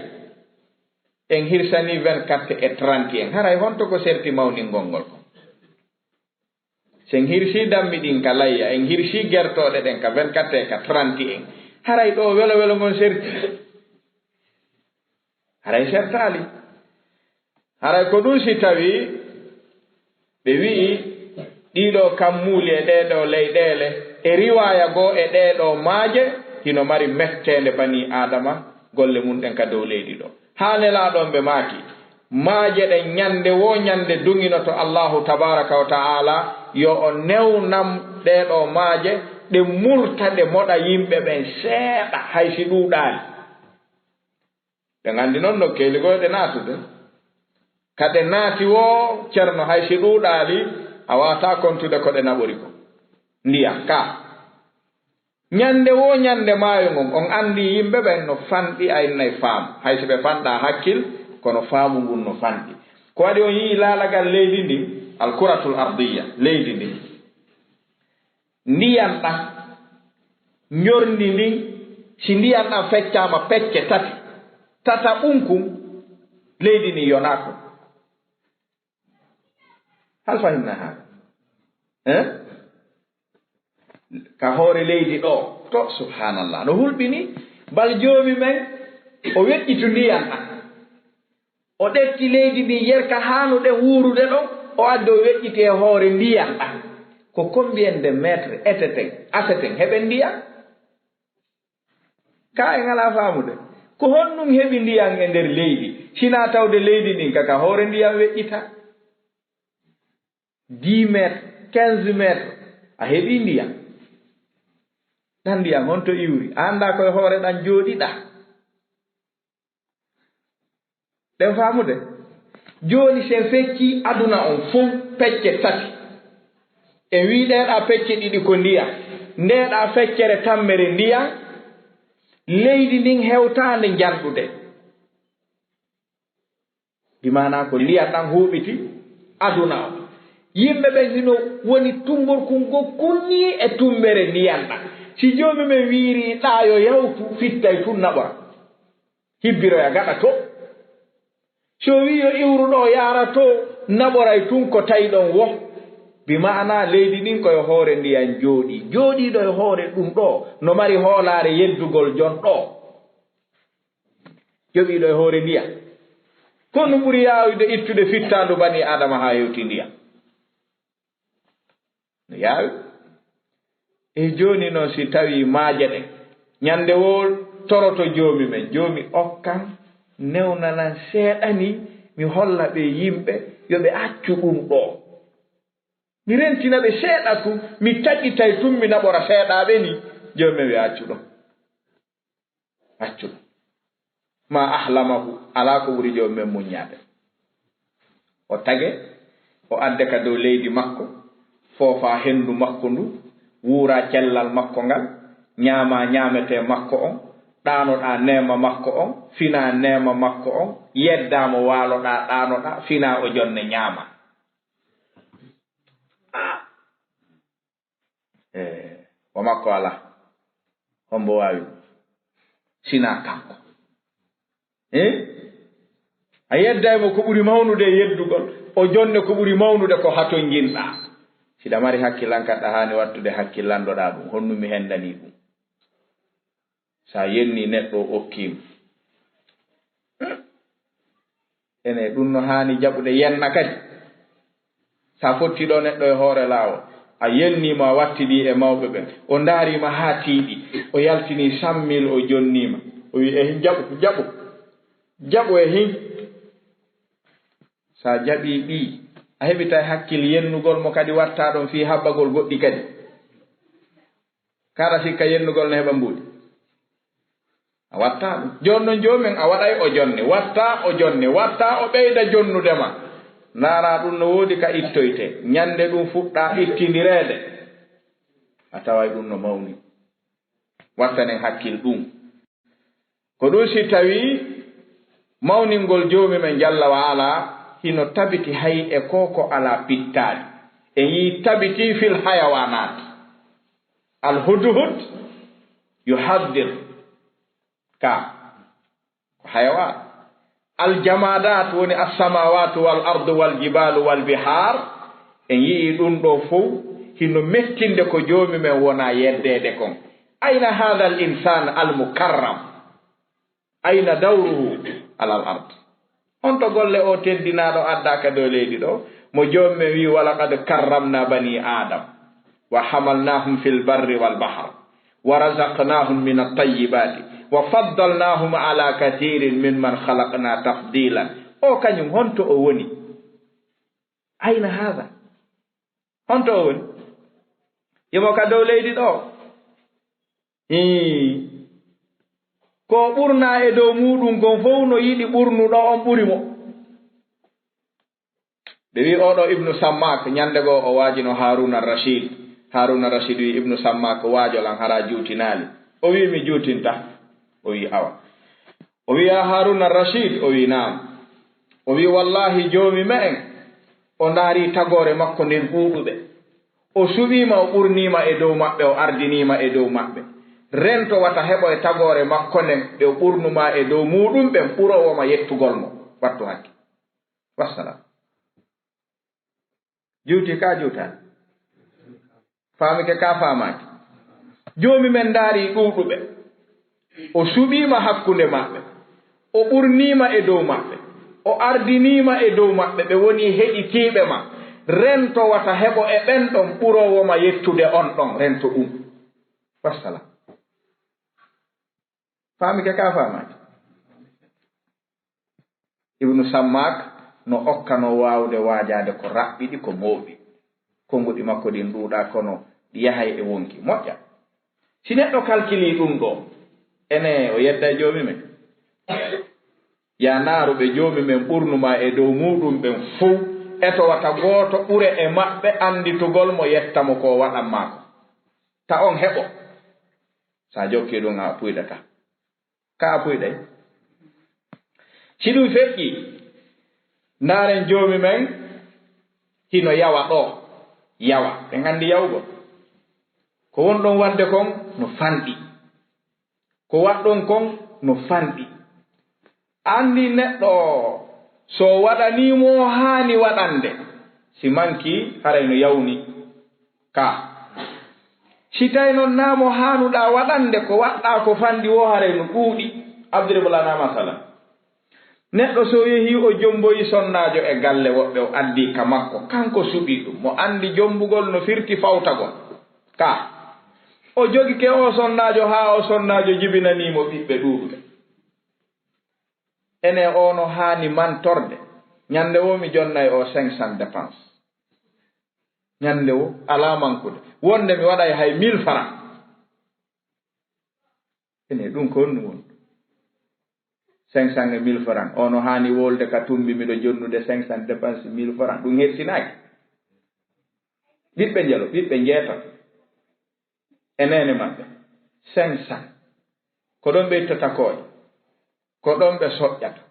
en hirsanii vingt-quatre et trente et un, haray honto ko serti mawningol ngol kon? Si en hirsii dammi ɗin ka layya, en hirsii gertooɗe ɗen ka vingt-quatre et ka trente et un, haray ɗoo welo welo ngon serti? Haray sertaali. Haray ko ɗum si tawii ɓe wi'i ɗiiɗoo kammuuli e ɗeeɗoo leyɗeele e riwaaya goo e ɗeeɗoo maaje hino mari metteende banii Aadama golle mun ɗen ka dow leydi ɗoo. Haa Nelaaɗo on ɓe maaki, maaje ɗen ñande woo ñande duŋinoto Allaahu tabaaraka wa ta'aala yo o newnan ɗeeɗoo maaje, ɗe murta ɗe moɗa yimɓe ɓen seeɗa hay si ɗuuɗaali. Ɓe nganndi non no keeli goo ɗe naatude. Ka ɗe naati woo, Ceerno, hay si ɗuuɗaali, a waawataa kontude ko ɗe naɓori ko. Ndiyan ka. Ñande woo ñande maayo ngon, on anndi yimɓe ɓen no fanɗi, a innay faamu. Hay si ɓe fanɗaa hakkil, kono faamu ngun no fanɗi. Ko waɗi on yi'i laalagal leydi ndin, al kuratul ardiya, leydi ndin. Ndiyan ɗan, njorndi ndin, si ndiyan ɗan feccaama pecce tati, tata ɓunkun, leydi ndin yonaa ko. Hal fahimna hada? Eh? Ka hoore leydi ɗoo, to, subhanallah, no hulɓini, bal Joomi men, o weƴƴitu ndiyan ɗan. O ɗetti leydi ndin yerka haanuɗen wuurude ɗon, o addi o weƴƴiti e hoore ndiyan ɗan. Ko combien de mètres eteten, aseten, heɓen ndiyan? Ka en alaa faamude. Ko honɗum heɓi ndiyan e nder leydi? Sinaa tawde leydi ndin ka, ka hoore ndiyan weƴƴitaa. Dix mètres, quinze mètres, a heɓii ndiyan. Ɗan ndiyan honto iwri? A anndaa ko e hoore ɗan jooɗiɗaa. Ɗen faamude? Jooni, si en feccii aduna on fow pecce tati, en wii ɗee ɗaa pecce ɗiɗi ko ndiyan, ndee ɗaa feccere tammere ndiyan, leydi ndin hewtaande njanɗude. Bi maanaa ko ndiyan ɗan huuɓiti aduna on. Yimɓe ɓen hino woni tummborkun goo kunni e tummbere ndiyan ɗan. Si Joomi men wiirii ɗaa yo yawtu, fittay tun naɓora. Hibbiroya gaɗa to. Si o wi'i yo iwru ɗoo yaara to, naɓoray tun ko tawi ɗon woo. Bi maanaa leydi ndin ko e hoore ndiyan jooɗii. Jooɗiiɗo e hoore ɗun ɗoo no mari hoolaare yeddugol jon ɗoo. Jooɗiiɗo e hoore ndiyan. Ko honɗum ɓuri yaawude ittude fittaandu banii Aadama haa hewti ndiyan? No yaawi. E jooni non, si tawii maaje ɗen, ñande woo toroto Joomi men, Joomi okkan, newnanan seeɗa nii, mi holla ɓee yimɓe yo ɓe accu ɗum ɗoo. Mi rentina ɓe seeɗa tun, mi taƴitay tun, mi naɓora seeɗaaɓe nii. Joomi men wi'a accu ɗum. Accu ɗum. Ma ahlamahu, alaa ko ɓuri Joomi men muññaade. O tage, o adde ka dow leydi makko, foofa henndu makko ndu, wuura cellal makko ngal, ñaama ñaametee makko on, ɗaanoɗaa neema makko on, finaa neema makko on, yeddaa mo waaloɗaa, ɗaanoɗaa, finaa o jonne ñaama. Ah! E, o makko alaa. Hombo waawi ɗum? Sinaa kanko. Eh? A yedday mo ko ɓuri mawnude e yeddugol, o jonne ko ɓuri mawnude ko hatonjinɗaa. Siɗa mari hakkillan, kaɗɗa haani wattude hakkillandoɗaa ɗum. Honɗum mi hendanii ɗum? So a yenni neɗɗo o okkiima. Ene ɗum no haani jaɓude yenna kadi. So a fotti ɗo neɗɗo e hoore laawol, a yenniima, a wattidi e mawɓe ɓe, o ndaariima haa tiiɗi, o yaltini cent mille, o jonniima. O wi, "E hin jaɓu, jaɓu, jaɓu e hin." So a jaɓii ɓii, a heɓitay hakkil yennugol mo kadi, watta ɗon fii habbagol goɗɗi kadi. Kaɗa sikka yennugol no heɓa mbuuɗi? A watta ɗum. Jooni non, joomen, a waɗay o jonni, watta o jonni, watta o ɓeyda jonnude ma. Ndaara ɗum no woodi ka ittoyte. Ñande ɗum fuɗɗa ittindireede, a taway ɗum no mawni. Wattanen hakkil ɗum. Ko ɗum si tawii mawningol Joomi men Jalla wa Ala hino tabiti hay e ko ko alaa pittaali. En yii tabiti fil hayawaanaat. Al hudhud yuhaddir. Ka ko hayawaan. Al jamaadaat woni as-samaawaatu wal ardu wal jibaalu wal bihaar. En yii ɗum ɗo fow hino mettinde ko Joomi men wona yeddeede kon. Ayna haadha al insaan al mukarram? Ayna dawruhu alal ard? Honto golle o teddinaaɗo adda ka dow leydi ɗo? Mo Joomi men wi, "Wa laqad karramna bani Adam, wa hamalnahum fil barri wal bahr, wa razaqnahum min at-tayyibati, wa faddalnahum ala kathirin mimman khalaqna tafdilan." O kañum honto o woni? Ayna haadha? Honto o woni? Yomo ka dow leydi ɗo. Hii. Ko ɓurnaa e dow muuɗum kon fow no yiɗi ɓurnuɗo on ɓuri mo. Ɓe wi, "Oɗo Ibnu Sammak, ñande goo o waajino Haruna Rashid." Haruna Rashid wi Ibnu Sammak, "Waajo lan, hara juutinaali." O wi, "Mi juutinta." O wi, "Awa." O wi, "Ya Haruna Rashid?" O wi, "Naam." O wi, "Wallahi, Joomi me'en, o ndaari tagoore makko nder ɗuuɗuɓe. O suɓiima, o ɓurniima e dow maɓɓe, o ardiniima e dow maɓɓe. Rento wata heɓo e tagoore makko nden, ɓe o ɓurnumaa e dow muuɗum ɓen, ɓuroowo ma yettugol mo. Wattu hakke." Wassalam. Juuti ka juuta. Faamike ka faamaaki. Joomi men ndaari ɗuuɗuɓe. O suɓiima hakkunde maɓɓe. O ɓurniima e dow maɓɓe. O ardiniima e dow maɓɓe. Ɓe woni heɗitiiɓe ma. Rento wata heɓo e ɓen ɗon ɓuroowo ma yettude on ɗon. Rento ɗum. Wassalam. Faamike ka faamaaki. Ibnu Sammak no okkanoo waawde waajaade ko raɓɓiɗi, ko mooɓi. Konnguɗi makko ɗin ɗuuɗaa, kono ɗi yahay e wonki. Moƴƴa. Si neɗɗo kalkilii ɗum ɗoo, ene o yedda e Joomi men? Yaa naaru ɓe Joomi men ɓurnumaa e dow muuɗum ɓen fow, eto wata gooto ɓure e maɓɓe annditugol mo, yetta mo ko o waɗan maa ko. Ta on heɓo. Sa jokkii ɗum, a puyɗataa. Ka a puyɗay? Si ɗum feƴƴi, ndaaren Joomi men hino yawa ɗoo. Yawa. En anndi yawugol. Ko wonɗon waɗde kon no fanɗi. Ko waɗɗon kon no fanɗi. Anndi neɗɗo so waɗanii mo haani waɗande, si mankii, haray no yawni. Ka. Si tawi non naa mo haanuɗaa waɗande, ko waɗɗaa ko fanɗi woo, haray no ɗuuɗi. Adrib lana masalan. Neɗɗo so yehii o jomboyi sonnaajo e galle woɓɓe, o addii ka makko, kanko suɓii ɗum. Mo anndi jombugol no firti fawtagol. Ka. O jogike o sonnaajo haa o sonnaajo jibinanii mo ɓiɓɓe ɗuuɗuɓe. Ene o no haani mantorde. Ñande woo mi jonnay o cinq cents dépense. Ñande woo, alaa mankude. Wonde mi waɗay hay mille francs. Ene ɗum ko honɗum woni? Cinq cents e mille francs. O no haani wolde ka tumbi miɗo jonnude cinq cents dépense mille francs. Ɗum hersinaaki. Ɓiɓɓe njelo, ɓiɓɓe njeetato. E neene maɓɓe. Cinq cents. Ko ɗon ɓe ittata kooƴe. Ko ɗon ɓe soƴƴata.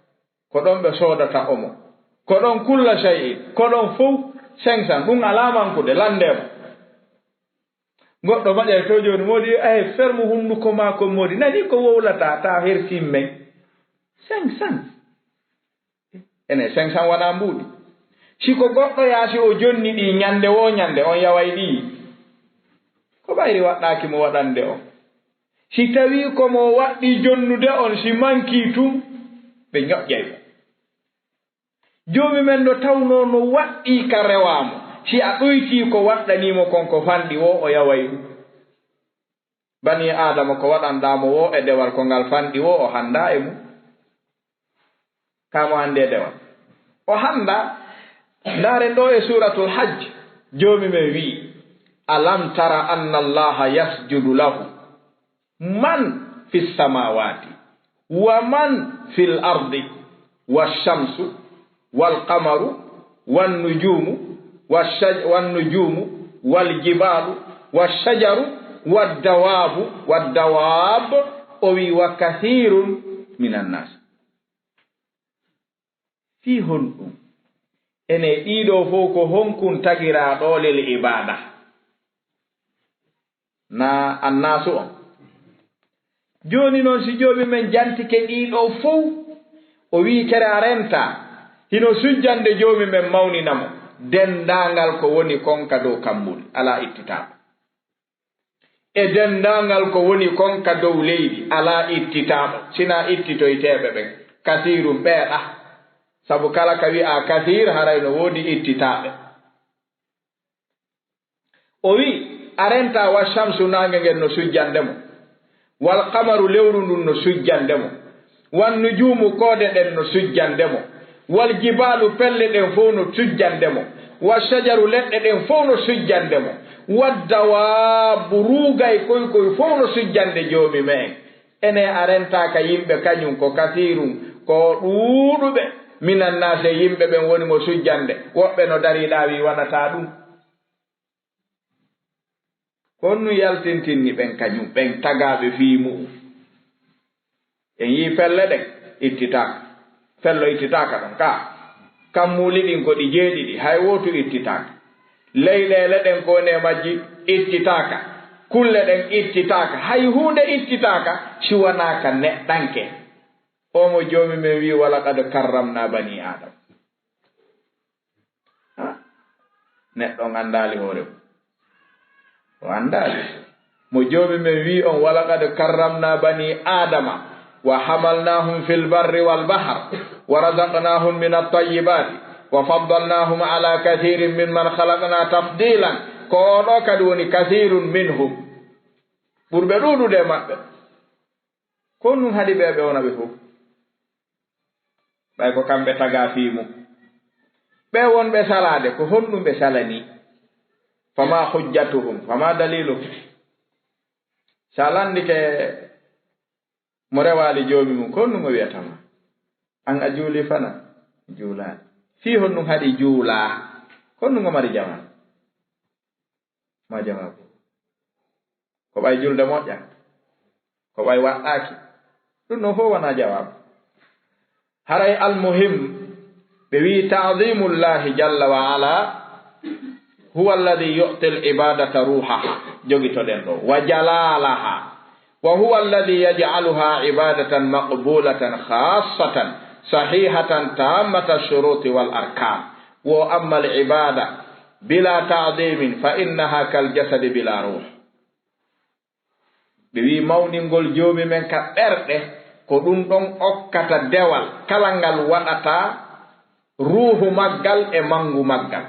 Ko ɗon ɓe soodata omo. Ko ɗon kulla shay'in. Ko ɗon fow cinq cents. Ɗum alaa mankude, lanndee mo. Goɗɗo maƴay to jooni, moodi, ay, fermu hunnduko maa ko moodi. Nani ko wowlata, ta hersin men. Cinq cents. Ene cinq cents wona mbuuɗi. Si ko goɗɗo yaasi o jonni ɗi ñande woo ñande, on yaway ɗi. Ko ɓayri waɗɗaaki mo waɗande on. Si tawii ko mo waɗɗii jonnude on, si mankii tun, ɓe ñoƴƴay mo. Joomi men no tawnoo no waɗɗii ka rewaa mo, si a ɗoytii ko waɗɗanii mo kon ko fanɗi woo, o yaway ɗum. Banii Aadama ko waɗanɗaa mo woo e dewal ko ngal fanɗi woo, o hanndaa e mum. Kaa mo anndi e dewal. O hanndaa. Ndaaren ɗoo e Suuratul Hajj, Joomi men wi'i, "Alam tara anna Allaha yasjudu lahu man fis samawati wa man fil ardi, wash shamsu wal qamaru wan nujumu, wash shaj-, wan nujumu wal jibalu wash shajaru wad dawabu, wad dawab." O wi'i, "Wa kathirun minan nas." Fii honɗum? Ene ɗiɗo fow ko honkun tagiraa ɗoo lil ibaada? Na annaasu on. Jooni non, si Joomi men jantike ɗiɗo fow, o wi'i kere a renta, hino sujjande Joomi men mawnina mo, denndaangal ko woni kon ka dow kammuuli, alaa ittitaaɗo. E denndaangal ko woni kon ka dow leydi, alaa ittitaaɗo, sinaa ittitoyteeɓe ɓen, kasiirun ɓeeɗa. Sabu kala ka wi'aa kasiir, haray no woodi ittitaaɓe. O wi'i, a renta wa shamsu, naange ngen no sujjande mo, wal qamaru, lewru ndun no sujjande mo, wan nujuumu, koode ɗen no sujjande mo, wal jibaalu, pelle ɗen fow no sujjande mo, wa shajaru, leɗɗe ɗen fow no sujjande mo, wa dawaabbu, ruugay koy koy fow no sujjande Joomi me'en. Ene a rentaaka yimɓe kañum ko kasiirun, ko ɗuuɗuɓe, minan naasi, yimɓe ɓen woni mo sujjande, woɓɓe no darii ɗaa wi'i waɗataa ɗum. Ko honɗum yaltintinni ɓen kañum, ɓen tagaaɓe fii mu'un? En yi'i pelle ɗen ittitaaka. Fello ittitaaka ɗon kaa. Kammuuli ɗin ko ɗi jeeɗiɗi, hay wootu ittitaaka. Leyɗeele ɗen ko woni e majji ittitaaka. Kulle ɗen ittitaaka. Hay huunde ittitaaka si wanaa ka neɗɗanke. Oo mo Joomi men wi'i, "Wa laqad karramna bani Aadama." Ha? Neɗɗo on anndaali hoore mum. O anndaali. Mo Joomi men wi'i on, "Wa laqad karramna bani Aadama, wa hamalnahum fil barri wal bahr, wa razaqnahum min at-tayyibati, wa faddalnahum ala kathirin mimman khalaqna tafdilan." Ko oo ɗoo kadi woni kathirun minhum. Ɓurɓe ɗuuɗude e maɓɓe. Ko honɗum haɗi ɓe, ɓe wona ɓe fow? Ɓay ko kamɓe tagaa fii mum. Ɓe wonɓe salaade, ko honɗum ɓe salanii? Fama hujjatuhum, fama daliluhum. Sa landike mo rewaali Joomi mum, ko honɗum o wi'ata ma? An a juulii fana? Juulaali. Fii honɗum haɗi juulaa? Ko honɗum o mari jamaa? Ma jawaabu. Ko ɓay julde moƴƴa? Ko ɓay waɗɗaaki? Ɗum ɗon fof wonaa jawaabu. Haray almuhim, ɓe wi'i, ta'zimullahi jalla wa ala huwa alladhi yu'ti al-ibadata ruhaha. Jogitoɗen ɗo. Wa jalalaha. وهو الذي يجعلها عبادة مقبولة خاصة صحيحة تامة الشروط والأركان. وأما العبادة بلا تعظيم فإنها كالجسد بلا روح. Ɓe wi'i mawningol Joomi men ka ɓerɗe, ko ɗum ɗon okkata dewal kala ngal waɗata ruuhu maggal e manngu maggal.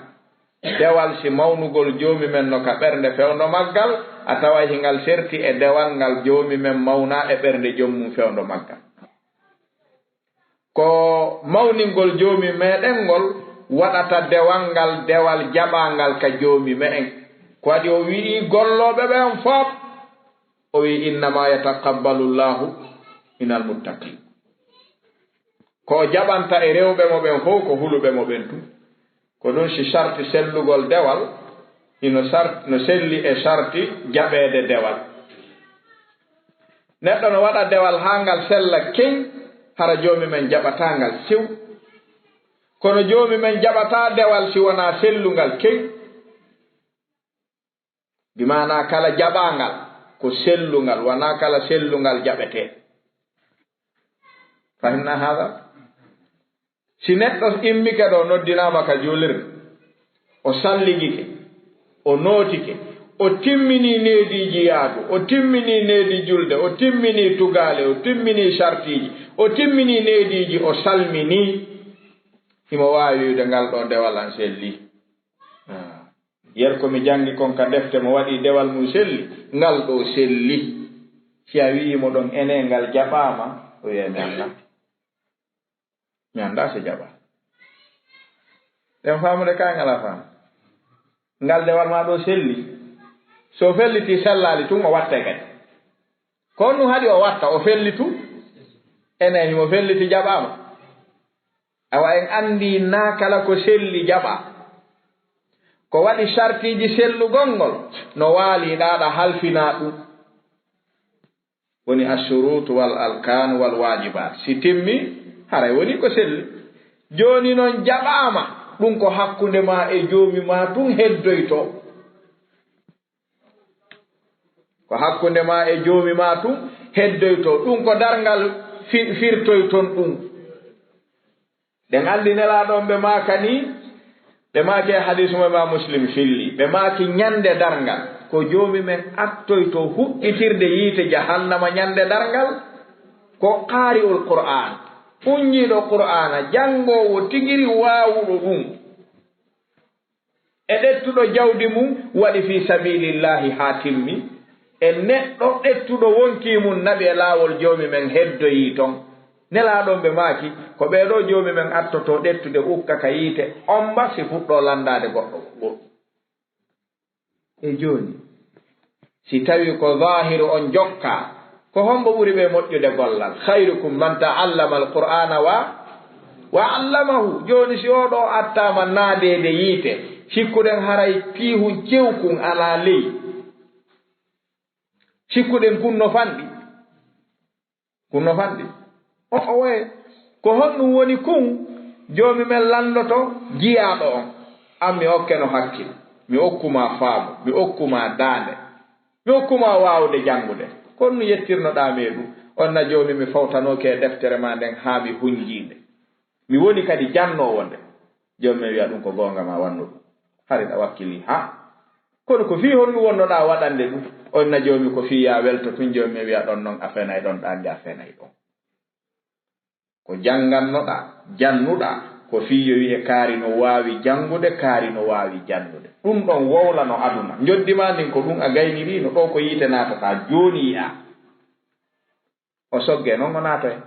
Dewal si mawnugol Joomi men no ka ɓernde fewndo maggal, a taway hingal serti e dewal ngal Joomi men mawnaa e ɓernde joom mum fewndo maggal. Ko mawningol Joomi meɗen ngol waɗata dewal ngal, dewal jaɓaangal ka Joomi me'en. Ko waɗi o wi'i gollooɓe ɓen fof, o wi'i, "Innama yataqabbalu Llahu minal muttaqin." Ko o jaɓanta e rewɓe mo ɓen fof ko huluɓe mo ɓen tun. Ko ɗum si sarti sellugol dewal, hino sart-, no selli e sarti jaɓeede dewal. Neɗɗo no waɗa dewal haa ngal sella keñ, hara Joomi men jaɓataa ngal sew. Kono Joomi men jaɓataa dewal si wonaa sellungal keñ. Bi maanaa kala jaɓaangal ko sellungal, wanaa kala sellungal jaɓetee. Fahimna haada? Si neɗɗo immike ɗo, noddinaama ka juulirde, o salligike, o nootike, O timminii neediiji yaadu, o timminii needi julde, o timminii tugaale, o timminii sartiiji, o timminii neediiji, o salminii. Himo waawi wi'ude ngal ɗoo dewal an selli. Ah. Yer ko mi janngi kon ka defte mo waɗi dewal mum selli, ngal ɗoo selli. Si a wi'ii mo ɗon ene ngal jaɓaama, o wi'ay mi anndaa. Mi anndaa si jaɓaa. Ɗen faamude kaa ngal a faam. Ngal dewal maa ɗoo selli. So felliti sellaali tun o wattay kadi. Ko honɗun haɗi o watta, o fellitu? Ene himo felliti jaɓaama. Awa en anndi naa kala ko selli jaɓaa. Ko waɗi sartiiji sellugol ngol, no waali ɗaaɗa halfinaa ɗun. Woni assuruutu wal alkaan wal waajibaat. Si timmi, haray woni ko selli. Jooni non jaɓaama, ɗun ko hakkunde maa e Joomi maa tun heddoytoo. Ko hakkunde maa e Joomi maa tun heddoytoo. Ɗun ko darngal fi-, firtoyton ɗun. Ɗen anndi Nelaaɗo on ɓe maaka nii, ɓe maaki e hadiisu mo Imaam Muslim filli, ɓe maaki ñande darngal, ko Joomi men attoytoo huɓɓitirde yiite Jahannama ñande darngal, ko qaari'ul Qur'aan, unnjiiɗo Qur'aana, janngoowo tigiri waawuɗo ɗun. E ɗettuɗo jawdi mum waɗi fii sabiilillaahi haa timmi, e neɗɗo ɗettuɗo wonkii mum naɓi e laawol Joomi men heddoyii ton. Nelaaɗo on ɓe maaki, ko ɓee ɗoo Joomi men attotoo ɗettude ukka ka yiite, omba si fuɗɗoo lanndaade goɗɗo goɗɗo. E jooni, si tawii ko zaahiru on jokkaa, ko hombo ɓuri ɓe moƴƴude gollal? "Khayrukum man ta'allama al-Qur'ana wa, wa 'allamahu." Jooni, si oo ɗoo attaama naadeede yiite, sikkuɗen haray piihun cewkun alaa ley? Sikkuɗen kun no fanɗi? Kun no fanɗi? O'o waye. Ko honɗun woni kun? Joomi men lanndoto jiyaaɗo on. An mi okkeno hakkil, mi okkumaa faamu, mi okkumaa daande, mi okkumaa waawude janngude. Ko honɗun yettirnoɗaa mi e ɗun? On na Joomi, mi fawtanooke e deftere maa nden haa mi hunjii nde. Mi woni kadi jannoowo nde. Joomi men wi'a ɗun ko goonga, maa wannu ɗun. Hari ɗa wakkilii, haa? Kono ko fii honɗun wonnoɗaa waɗande ɗun? On na Joomi, ko fii yaa welto tun. Joomi men wi'a ɗon non a fenay ɗon, ɗaa nde a fenay ɗon. Ko janngannoɗaa, jannuɗaa, ko fii yo wi'e kaari no waawi janngude, kaari no waawi jannude. Ɗun ɗon wowlano aduna. Njoddi maa ndin ko ɗun a gaynirii no, ɗoo ko yiite naatataa, jooni yi'aa. O soggee non o naatoya.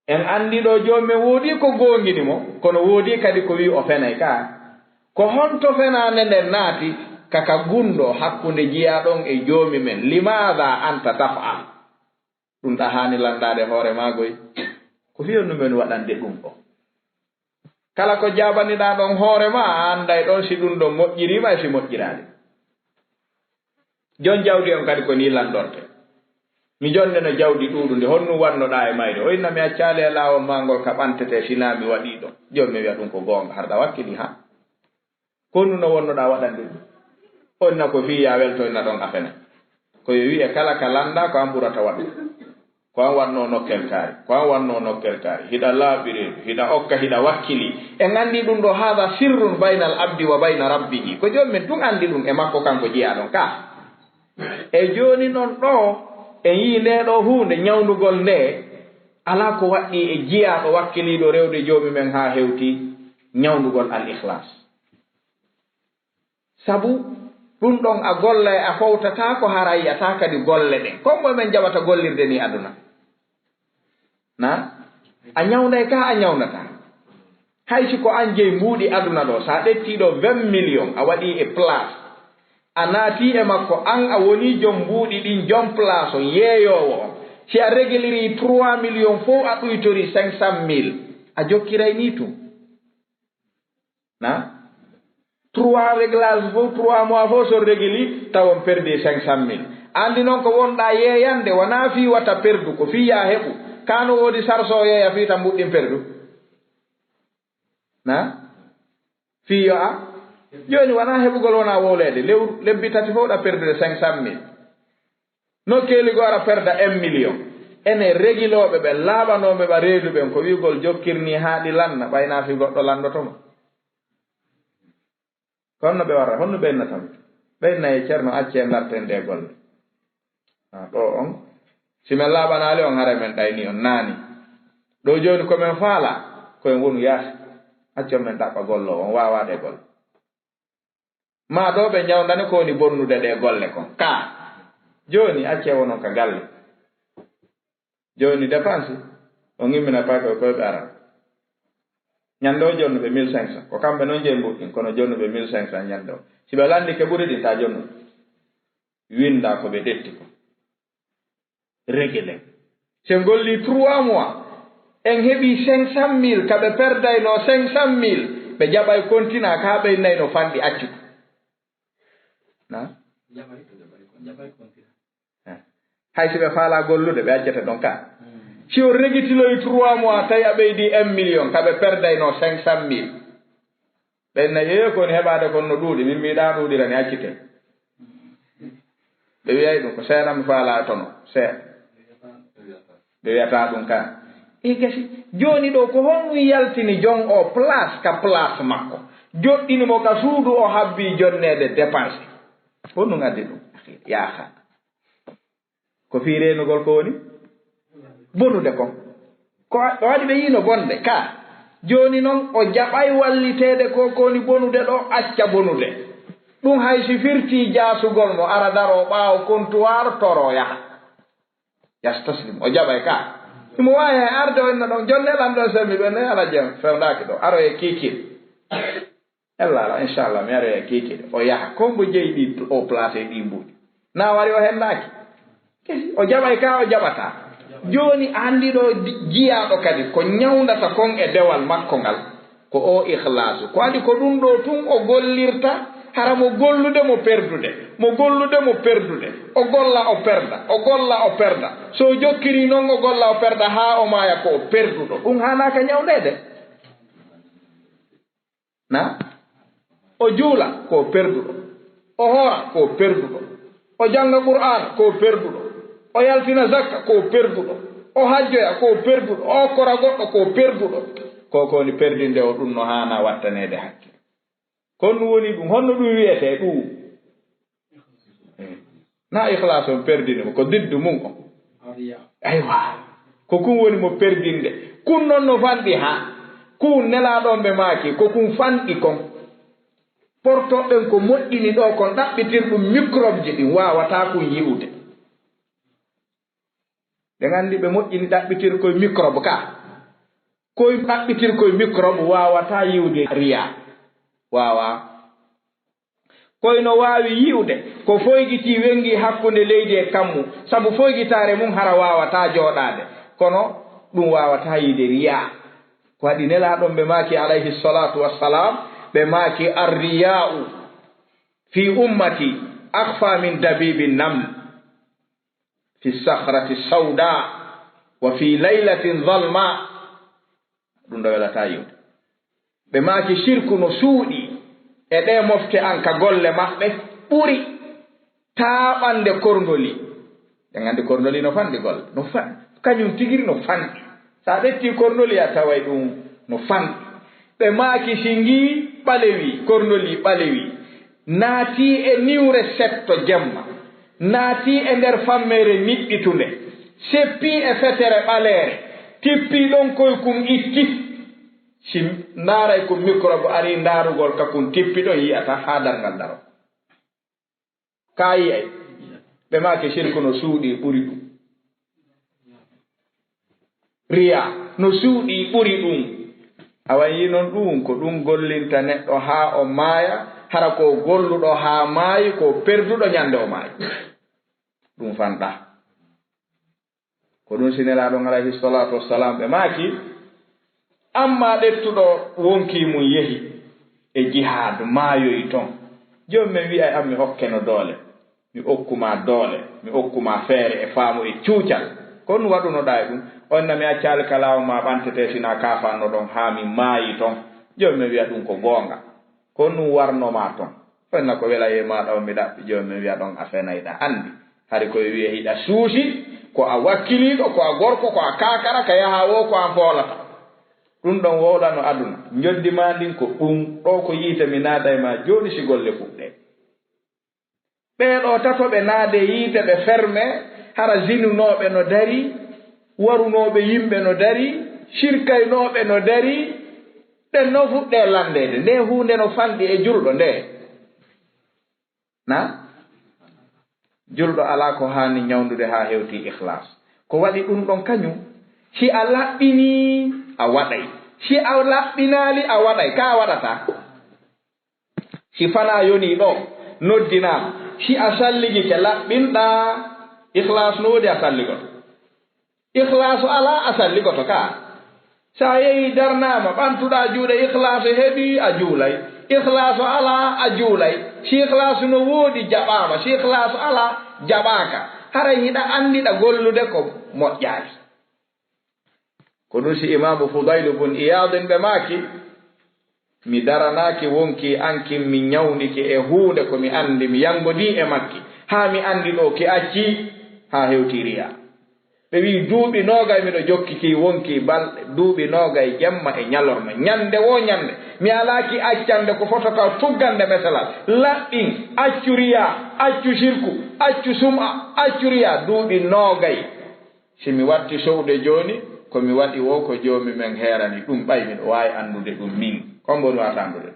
En anndi ɗoo Joomi men woodii ko goongini mo, kono woodii kadi ko wi'i o fenay ka. Ko honto fenaande nden naati ka, ka gunndoo hakkunde jiyaaɗo on e Joomi men? "Limaada anta taf'al?" Ɗun ɗa haani lanndaade hoore maa goy. Ko fii honɗun men waɗande ɗun ɗoo? Kala ko jaabaniɗaa ɗon hoore maa, a annday ɗon si ɗun ɗon moƴƴirii ma e si moƴƴiraali. Jon jawdi on kadi ko nii lanndorte. Mi jonneno jawdi ɗuuɗundi, honɗun wannoɗaa e mayri? O inna mi accaali e laawol maa ngol ka ɓantetee, si naa mi waɗii ɗon. Jon mi wi'a ɗun ko goonga, har ɗa wakkilii, haa? Ko honɗun no wonnoɗaa waɗande ɗun? On na ko fii yaa weltoyna ɗon a fenay. Ko yo wi'e kala ka lanndaa ko an ɓurata waɗude. Ko an waɗnoo nokkel kaari, ko an waɗnoo nokkel kaari. Hiɗa laaɓi reedu, hiɗa okka, hiɗa wakkilii. En anndi ɗun ɗoo, haada sirrun baynal abdi wa bayna rabbihi. Ko Joomi men tun anndi ɗun e makko kanko jiyaaɗo on ka. E jooni non ɗoo, en yi'ii ndee ɗoo huunde, ñawndugol ndee, alaa ko waɗɗii e jiyaaɗo wakkiliiɗo rewde Joomi men haa hewti ñawndugol al-ikhlaas. Sabu ɗun ɗon a gollay, a fowtataa ko hara yi'ataa kadi golle ɗen. Kon moye men jaɓata gollirde nii aduna? Na? A ñawnday ka a ñawnataa. Hay si ko an jeyi mbuuɗi aduna ɗoo, si a ƴettii ɗoo vingt millions, a waɗii e place, a naatii e makko, an a wonii jom mbuuɗi ɗin, jom place on, yeeyoowo on. Si a regilirii trois millions fow, a ɗuytorii cinq cent mille, a jokkiray nii tun? Na? Trois réglage fow, trois mois fow, so regili, taw on perdi cinq cent mille. Anndi non ko wonɗaa yeeyande, wanaa fii wata perdu, ko fii yaa heɓu. Kaa no woodi sarso yeeya fii tan mbuuɗi ɗin perdu? Na? Fii yo a? Jooni wanaa heɓugol, wonaa wowleede. Lewru, lebbi tati fow ɗa perdude cinq cent mille. Nokkeeli goo aɗa perda un million. Enen regilooɓe ɓen, laaɓanooɓe ɓa reedu ɓen, ko wi'ugol jokkir nii haa ɗi lanna, ɓay naa fii goɗɗo lanndoto ma. Ko honno ɓe warra? Honno ɓe innata ma? Ɓen nayi, "Ceerno, accee ngarten ɗee golle. Ah, ɗoo on, si men laaɓanaali on, haray men ɗayni on naani. Ɗoo jooni ko men faalaa, ko en wonu yaasi. Accon men ɗaɓɓa golloowo, on waawaa ɗee golle." Maa ɗoo ɓe ñawndane ko woni bonnude ɗee golle kon. Ka jooni, accee wonon ka galle. Jooni, dépense, on immina pay koy koy ɓe ara. Ñande o jonnuɓe mille cinq cents. Ko kamɓe non jeyi mbuɗɗin, kono jonnuɓe mille cinq cents ñande o. Si ɓe landike ɓuri ɗin, ta jonnu. Winda ko ɓe ɗetti ko. Régler. Si en golli trois mois, en heɓi cinq cent mille, ka ɓe perdayno cinq cent mille, ɓe jaɓay kontina, ka ɓe innayno fanɗi accude. Na? Jaɓay, jaɓay, jaɓay kontina. Eh. Hay si ɓe faalaa gollude, ɓe accete ɗon ka. Si o regitiloyi trois mois, tawi a ɓeydi un million, ka ɓe perdayno cinq cent mille. Ɓen na, "Ee, ko woni heɓaade kon no ɗuuɗi, min mbiɗaa ɗuuɗirani, accite." Ɓe wiyay ɗum ko seeɗa mi faalaa tono, seeɗa. Ɓe wiyataa ɗum ka. E gasi, jooni ɗoo ko honɗum yaltini jon o place ka place makko? Joɗɗini mo ka suudu, o habbii jonneede dépense. Honɗum addi ɗum? Yaaha. Ko fii reenugol ko woni bonude kon. Ko wa-, o waɗi ɓe yiino bonde ka. Jooni non, o jaɓay walliteede ko, ko woni bonude ɗoo, acca bonude. Ɗum hay si firtii jaasugol mo, ara daroo ɓaawo comptoir, toroo yaha. Yastaslim, o jaɓay ka. Himo waawi hay arde o inna ɗon, "Jonne lan ɗon semmi ɓe ne, ala jam, fewndaaki ɗo, aro e kiikiiɗe." Ella ala, inchallah, mi aro e kiikiiɗe. O yaha, ko mbo jeyi ɗi o place e ɗi mbuuɗi. Na wari o hendaaki. Kesi, o jaɓay ka, o jaɓata. Jooni anndi ɗo di-, jiyaaɗo kadi, ko ñawndata kon e dewal makko ngal, ko o ikhlaasu. Ko adi ko ɗum ɗo tun o gollirta, hara mo gollude mo perdude, mo gollude mo perdude. O golla o perda, o golla o perda. So o jokkiri non o golla o perda haa o maaya ko o perduɗo. Ɗum haanaaka ñawndeede. Na? O juula ko perduɗo. O hoora ko perduɗo. O jannga Qur'aan ko perduɗo. O yaltina zakka ko perduɗo. O hajjoya ko perduɗo. O okkora goɗɗo ko perduɗo. Ko ko woni perdinde o ɗum no haana wattaneede hakke. Ko ɗum woni ɗum. Honno ɗum wiyetee ɗum? Eh. Na ikhlaas on perdini mo, ko diddu mum on. Aywa. Ko kun woni mo perdinde. Kun non no fanɗi ha. Kun nelaaɗo on ɓe maaki, ko kun fanɗi kon. Portoɗen ko moƴƴini ɗo kon ɗaɓɓitirɗum microbe ji ɗin waawataa kun yi'ude. Ɓe nganndi ɓe moƴƴini ɗaɓɓitirkoy microbe ka. Koy ɗaɓɓitirkoy microbe waawataa yi'ude riya. Waawaa. Koy no waawi yi'ude ko foygitii wenngi hakkunde leydi e kammu, sabu foygitaare mum hara waawataa jooɗaade. Kono ɗum waawataa yi'de riyaa. Ko waɗi nelaaɗo on ɓe maaki, alayhi salaatu wassalaam, ɓe maaki, "Arriyaa'u fi ummati akhfa min dabibi naml fi sakhrati sawda wa fi laylatin zalma." Ɗum ɗo welataa yi'ude. Ɓe maaki, "Sirku no suuɗi e ɗee mofte an ka golle maɓɓe, ɓuri taaɓande korndoli." Ɗen anndi korndoli no fanɗi golle. No fanɗi. Kañum tigiri no fanɗi. So a ƴettii korndoli, a taway ɗum no fanɗi. Ɓe maaki, "Si ngii ɓalewi, korndoli ɓalewi, naatii e niwre setto jemma, naatii e nder fammeere niɓɓitunde, seppii e fetere ɓaleere, tippii ɗon koy kun itti." Si ndaaray ko microbe arii ndaarugol ka kun tippi ɗon yi'ata haa darngal daro. Kaa yi'ay? Ɓe maaki sirku no suuɗi ɓuri ɗum. Riya no suuɗi ɓuri ɗum. Awa yi non ɗum ko ɗum gollinta neɗɗo haa o maaya, hara ko golluɗo haa maayi ko perduɗo ñande o maayi. Ɗum fanɗa. Ko ɗum si Nelaaɗo on alayhi salaatu wassalaam ɓe maaki, "Amma ɗettuɗo wonkii mum yehi e jihaad, maayoyi ton. Joomum men wi'ay an mi okkeno doole, mi okku ma doole, mi okku ma feere e faamu e cuucal. Ko ɗum waɗunoɗaa e ɗum?" O inna, "Mi accaali ka laawol ma ɓantete si naa kaafanno ɗon haa mi maayi ton." Joomum men wi'a, "Ɗum ko goonga." Ko ɗum warno ma ton. Fenna ko wela e maaɗa on mi ɗaɓɓi, jooni mi wi'a ɗon a fenayɗa. Anndi, hari ko e wi'e hiɗa suusi, ko a wakkiliiɗo, ko a gorko, ko a kaakara, ka yaha woo ko an foolata. Ɗum ɗon wowlano aduna. Njoddi maa ndin ko ɗum, ɗoo ko yiite mi naada e maa jooni si golle fuɗɗee. Ɓee ɗoo tato ɓe naade yiite, ɓe ferme, hara zinunooɓe no darii, warunooɓe yimɓe no darii, sirkaynooɓe no darii, ɗen no fuɗɗee lanndeede. Ndee huunde no fanɗi e julɗo ndee. Na? Julɗo alaa ko haani ñawndude haa hewtii ikhlas. Ko waɗi ɗun ɗon kañun, si a laɓɓinii, a waɗay. Si a laɓɓinaali, a waɗay. Ka a waɗataa. Si fanaa yonii ɗoo, noddinaama. Si a salligike, laɓɓinɗaa, ikhlas no woodi a salligoto. Ikhlaasu alaa a salligoto ka. Si a yehii darnaama, ɓantuɗaa juuɗe, ikhlaasu heɓii, a juulay. Ikhlaasu alaa, a juulay. Si ikhlaasu no woodi, jaɓaama. Si ikhlaasu alaa, jaɓaaka. Haray hiɗa anndiɗa gollude ko moƴƴaali. Ko ɗun si Imaamu Fudaylu bun Iyaadin ɓe maaki, mi daranaaki wonkii an kin, mi ñawndike e huunde ko mi anndi, mi yanngodii e makki, haa mi anndi ɗoo ki accii, haa hewtii riyaa. Ɓe wi'i, duuɓi noogay miɗo jokki kii wonkii balɗe, duuɓi noogay jemma e ñalorma. Ñannde woo ñannde, mi alaaki accande ko foto ka tuggande meselal. Laɓɓin, accu riyaa, accu sirku, accu sum'a, accu riyaa, duuɓi noogay. Si mi watti sowde jooni, ko mi waɗi woo ko Joomi men heerani ɗun, ɓay miɗo waawi anndude ɗun min. Ko hombo no waawata anndude?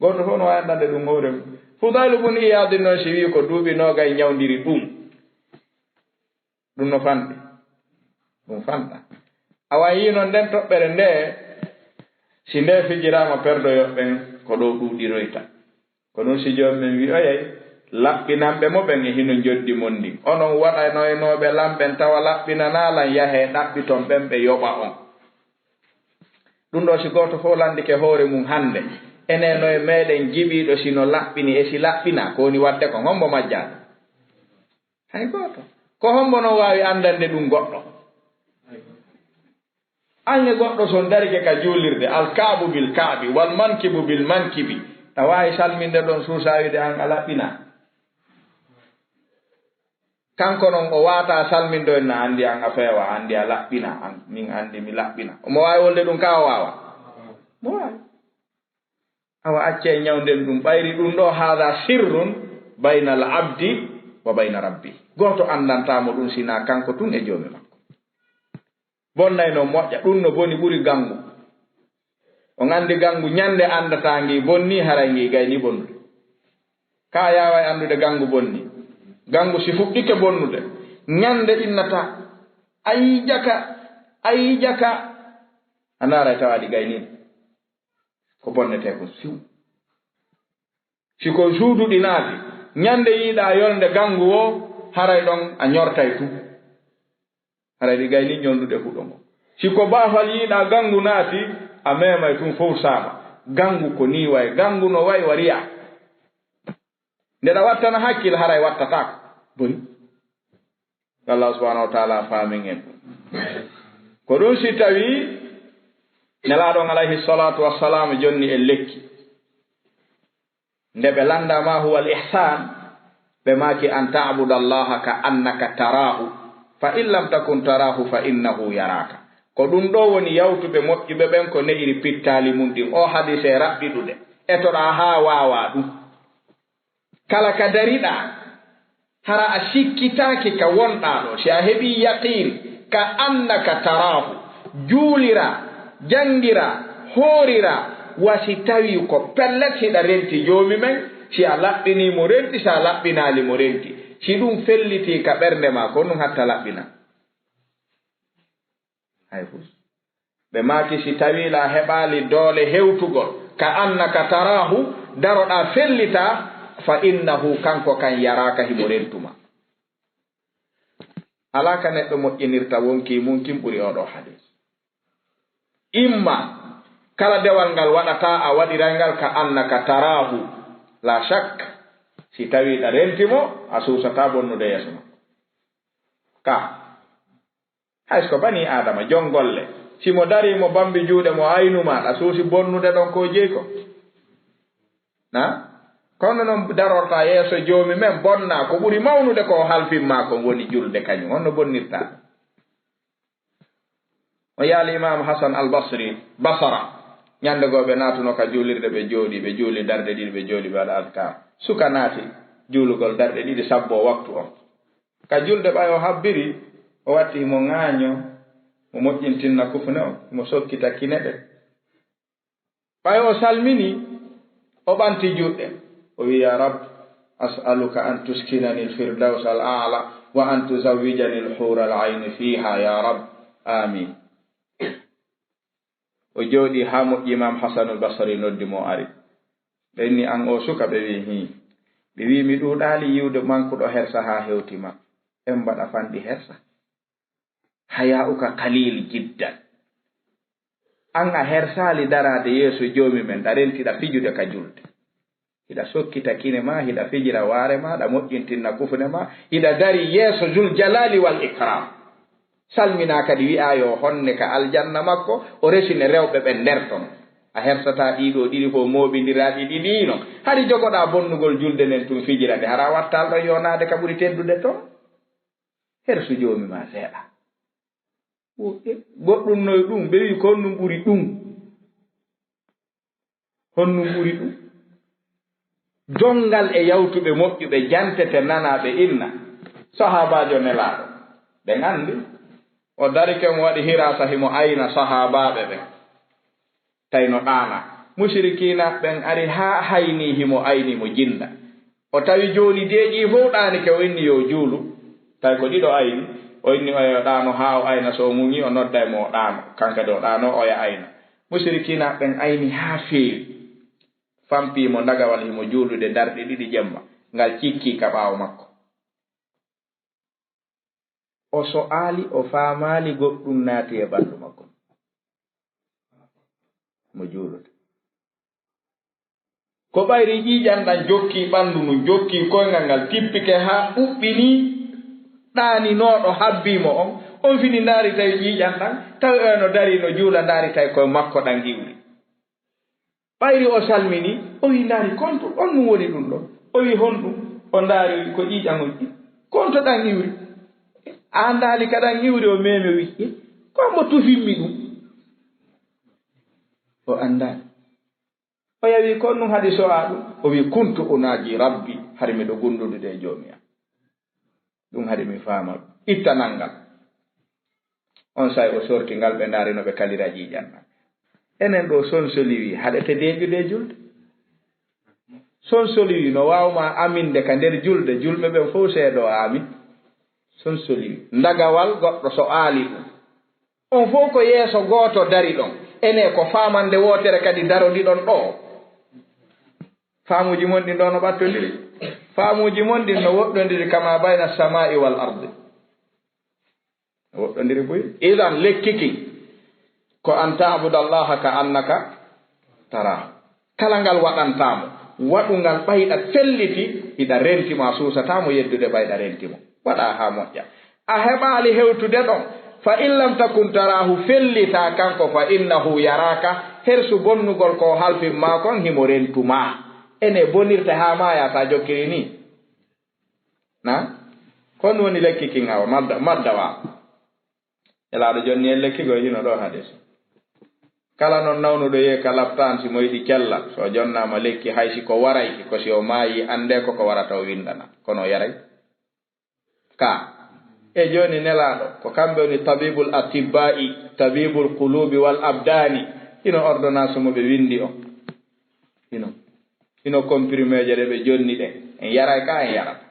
Gooto fow no waawi anndande ɗun hoore mun. Fudaylu bun Iyaadi non si wi'i ko duuɓi noogay ñawndiri ɗun. Ɗun no fanɗi. Ɗun fanɗaa. Awa yi'i non nden toɓɓere ndee, si ndee fijiraama perdoyooɓe ɓen, ko ɗoo ɗuuɗiroyta. Ko ɗun si Joomi men wi'oyay, laɓɓinanɓe mo ɓen e hino njoddi mon ndin. Onon waɗanoynooɓe lan ɓen tawa laɓɓinanaa lan, yahee ɗaɓɓiton ɓen ɓe yoɓa on. Ɗun ɗoo si gooto fow lanndike hoore mun hannde, enee no e meɗen jiɓiiɗo si no laɓɓini e si laɓɓinaa, ko woni waɗde kon, hombo majjaa ɗun? Hay gooto. Ko hombo non waawi anndande ɗun goɗɗo? An e goɗɗo si on darike ka juulirde, al ka'bu bil ka'bi, wal mankibu bil mankibi, a waawi salminde ɗon suusaa wi'ude an a laɓɓinaa? Kanko non o waawataa salmindo en, na anndi an a feewaa, anndi a laɓɓinaa, an, min anndi mi laɓɓinaa. Omo waawi wolde ɗun ka o waawaa? Mo waawi. Awa accee ñawnden ɗun, ɓayri ɗun ɗoo, haada sirrun bayna al abdi wa bayna rabbi. Gooto anndantaa mo ɗun sinaa kanko tun e Joomi makko. Bonnay non moƴƴa, ɗun no boni ɓuri ganngu. On anndi ganngu ñannde anndataa ngi bonnii, haray ngi gaynii bonnude. Ka yaaway anndude ganngu bonnii. Ganngu si fuɗɗike bonnude, ñannde innataa, "Ayi jaka, ayi jaka." A ndaaray tawa ɗi gaynii. Ko bonnetee kon siw. Si ko suudu ɗi naati, ñannde yiiɗaa yolnde ganngu woo, haray ɗon a ñortay tun. Haray ɗi gaynii ñondude huɗo ngo. Si ko baafal yiiɗaa ganngu naati, a meemay tun fow saama. Ganngu ko nii way, ganngu no way wa riyaa. Nde ɗa wattana hakkil, haray wattataako. Boni. Allah subhanahu wa ta'ala faamin en ɗun. Ko ɗun si tawii Nelaaɗo on alayhi salatu wassalam jonni en lekki. Nde ɓe lanndaa ma huwa al ihsan, ɓe maaki an ta'buda Allaha ka annaka tarahu, fa in lam takun tarahu fa innahu yaraka. Ko ɗun ɗoo woni yawtuɓe moƴƴuɓe ɓen ko ne'iri pittaali mun ɗin. Oo hadiise raɓɓiɗude. Etoɗaa haa waawaa ɗun. Kala ka dariɗaa, hara a sikkitaaki ka wonɗaa ɗoo, si a heɓii yaqiin, ka annaka taraahu, juuliraa, janngiraa, hooriraa, wa si tawii ko pellet hiɗa renti Joomi men, si a laɓɓinii mo renti, si a laɓɓinaali mo renti. Si ɗun fellitii ka ɓernde maa, ko ɗun hatta laɓɓinaa. Hay fus. Ɓe maaki, si tawii la heɓaali doole hewtugol, ka annaka taraahu, daroɗaa fellitaa, fa innahu, kanko kan yaraaka himo rentuma. Alaa ka neɗɗo moƴƴinirta wonkii mun kin ɓuri oo ɗoo hadiis. Imma kala dewal ngal waɗataa a waɗiray ngal ka annaka taraahu, la shak, si tawii ɗa renti mo, a suusataa bonnude yeeso makko. Ka. Hay so ko banii Aadama, jon golle, si mo darii mo bambi juuɗe mo aynu ma, ɗa suusi bonnude ɗon ko jeyi ko? Na? Kono non darorta yeeso Joomi men, bonna ko ɓuri mawnude ko o halfin ma kon woni julde kañum. Honno bonnirta? O yaali Imam Hasan al Basri, Basara, ñande goo ɓe naatuno ka juulirde, ɓe jooɗi, ɓe juuli darɗe ɗiɗi, ɓe jooɗi, ɓe waɗa adkar. Suka naati. juulugol darɗe ɗiɗi sabbo waktu on. Ka julde ɓay o habbiri, o watti himo ŋaaño, mo moƴƴintinna kufune on, mo sokkita kine ɗen. Ɓay o salmini, o ɓanti juuɗe. O wi'i, "Ya Rab, as'aluka an tuskinani al-firdaws al-a'la wa an tuzawwijani al-hur al-'ayn fiha, ya Rab. Amin." O jooɗi haa moƴƴi, Imam Hasanul Basri noddi mo, ari. Ɓe inni, "An o suka?" Ɓe wi'i, "Hii." Ɓe wi'i, "Mi ɗuuɗaali yi'ude mankuɗo hersa haa hewti ma. En mbaɗa fanɗi hersa. Haya'uka qalil jiddan. An a hersaali daraade yeeso Joomi men, ɗa renti ɗa fijude ka julde. Hiɗa sokkita kine ma, hiɗa fijira waare ma, ɗa moƴƴintinna kufune ma, hiɗa dari yeeso Zul Jalali wal Ikram. Salminaa kadi wi'aa yo honne ka aljanna makko, o resine rewɓe ɓen nder ton. A hersataa ɗii ɗoo ɗiɗi fow mooɓindiraa ɗi ɗiɗi non. Hari jogoɗaa bonnugol julde nden tun fijira nde, hara a wattal ɗon yoonaade ka ɓuri teddude ton? Hersu Joomi ma seeɗa." Wo-, e, goɗɗum noy ɗum? Ɓe wi'i, "Ko honɗum ɓuri ɗum? Honɗum ɓuri ɗum?" Jonngal e yawtuɓe moƴƴuɓe, jantete, nanaa ɓe inna. Sahaabaajo Nelaaɗo, ɓen anndi. O darike, mo waɗi hiraasa, himo ayna sahaabaaɓe ɓen. Tawi no ɗaana. Musirikiina ɓen ari haa haynii himo ayni mo jinna. O tawi jooni deeƴii fow ɗaanike, o inni yo juulu. Tawi ko ɗiɗo ayni. O inni oya yo ɗaano haa o ayna, so o muñii, o nodda e mo o ɗaano. Kanka de o ɗaano, oya ayna. Musirikiina ɓen ayni haa feewi. Fampii mo ndagawal, himo juulude darɗe ɗiɗi jemma. Ngal cikkii ka ɓaawo makko. O so'aali, o faamaali goɗɗum naati e ɓanndu makko. Mo juulude. Ko ɓayri ƴiiƴan ɗan jokkii ɓanndu ndun, jokkii koyngal ngal, tippike haa ɓuɓɓinii ɗaaninooɗo habbii mo on. On fini ndaari tawi ƴiiƴan ɗan, tawi o no darii no juula, ndaari tawi koy makko ɗan iwri. Ɓayri o salmini, o wi'i, "Ndaari, konto on ɗum woni ɗum ɗo?" O wi'i, "Honɗum?" O ndaari, o wi'i, "Ko ƴiiƴan on ƴi-, konto ɗan iwri?" A anndaali ka ɗan iwri? O meemi, o wi'i, "Ko mo tufimmi ɗum?" O anndaali. O yawi, "Ko on ɗum haɗi so'aa ɗum?" O wi'i, "Kuntu unaaji Rabbi, hari miɗo gunndundude e Joomi an." Ɗum haɗi mi faama. Ittanal ngal. On say o sorti ngal, ɓe ndaari no ɓe kalira ƴiiƴan ɗan. Enen ɗo sonsoliwi haɗete deeƴude e julde. Sonsoliwi no waawma aminde ka nder julde, julɓe ɓen fow seedo amin. Sonsoliwi. Ndagawal goɗɗo so'aali ɗum. On fow ko yeeso gooto dari ɗon. Ene ko faamande wootere kadi darodiɗon ɗo. Faamuuji mon ɗin ɗo no ɓattondiri. Faamuuji mon ɗin no woɗɗondiri kama bayna samaa'i wal ardi. No woɗɗondiri buy. Idan lekki kin ko an ta'buda Allaha ka annaka taraahu. Kala ngal waɗantaa mo, waɗu ngal ɓayɗa felliti, hiɗa renti mo, a suusataa mo yeddude ɓayɗa renti mo. Waɗa haa moƴƴa. A heɓaali hewtude ɗon. Fa in lam takun taraahu, fellitaa kanko, fa innahu yaraaka, hersu bonnugol ko halfin maa kon, himo rentu maa. Ene bonirte haa maaya ta jokkiri ni. Na? Kon woni lekki kin awa, madda, madda wa. Elaaɗo jonni en lekki go hino ɗo hadis. Kala non nawnuɗo ye ka laptaan, si mo yiɗi cella, so jonnaama lekki, hay si ko warayki, ko si o maayi, annde ko ko warata o windana. Kono o yaray. Ka. E jooni Nelaaɗo, ko kamɓe woni tabibul atibba'i, tabibul qulubi wal abdani. Hino ordonnance mo ɓe windi o. Hino. Hino comprimé je ɗe ɓe jonni ɗe. En yaray ka, en yarata.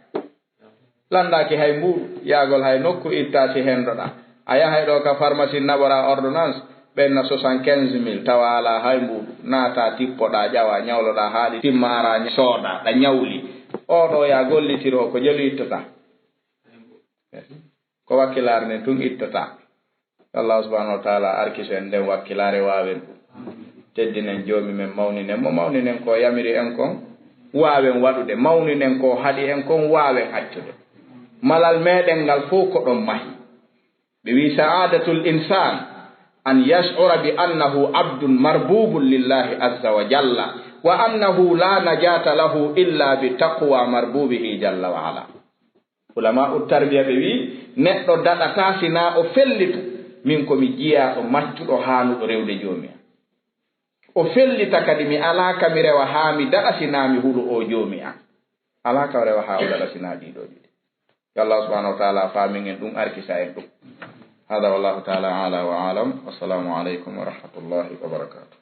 Lanndaaki hay mbuuɗu, yaagol hay nokku ittaasi hendoɗaa. A yahay ɗo ka pharmacie naɓoraa ordonnance, ɓenna soixante-quinze mille, tawa alaa hay mbuuɗu. Naataa, tippoɗaa, ƴawaa, ñawloɗaa, haaɗi, timma, araa, ña-, soodaa, ɗa ñawli. Oo ɗo yaa gollitiro, ko jelu ittata. Ko wakkilaare nden tun ittata. Allahu subhanahu wa taala arkito en nden wakkilaare, waawen ɗum. Teddinen Joomi men, mawninen mo, mawninen ko yamiri en kon, waawen waɗude, mawninen ko haɗi en kon, waawen accude. Malal meɗen ngal fow ko ɗon mahi. Ɓe wi, sa'adatul insan an yash'ura bi annahu abdun marbubun lillahi azza wa jalla, wa annahu la najata lahu illa bi taqwa marbubihi jalla wa ala. Ulama'u tarbiya ɓe wi, neɗɗo daɗataa sinaa o fellitu, min ko mi jiyaaɗo maccuɗo haanuɗo rewde Joomi am. O fellita kadi, mi alaa ka mi rewa haa mi daɗa sinaa mi hulu o Joomi am. Alaa ka o rewa haa o daɗa sinaa ɗiɗo ɗiɗi. Yo Allah subhanahu wa taala faamin en ɗum, arkisa en ɗum. Hada wallahu taala ala wa alam. Wassalamu aleykum wa rahmatullahi wa barakatuh.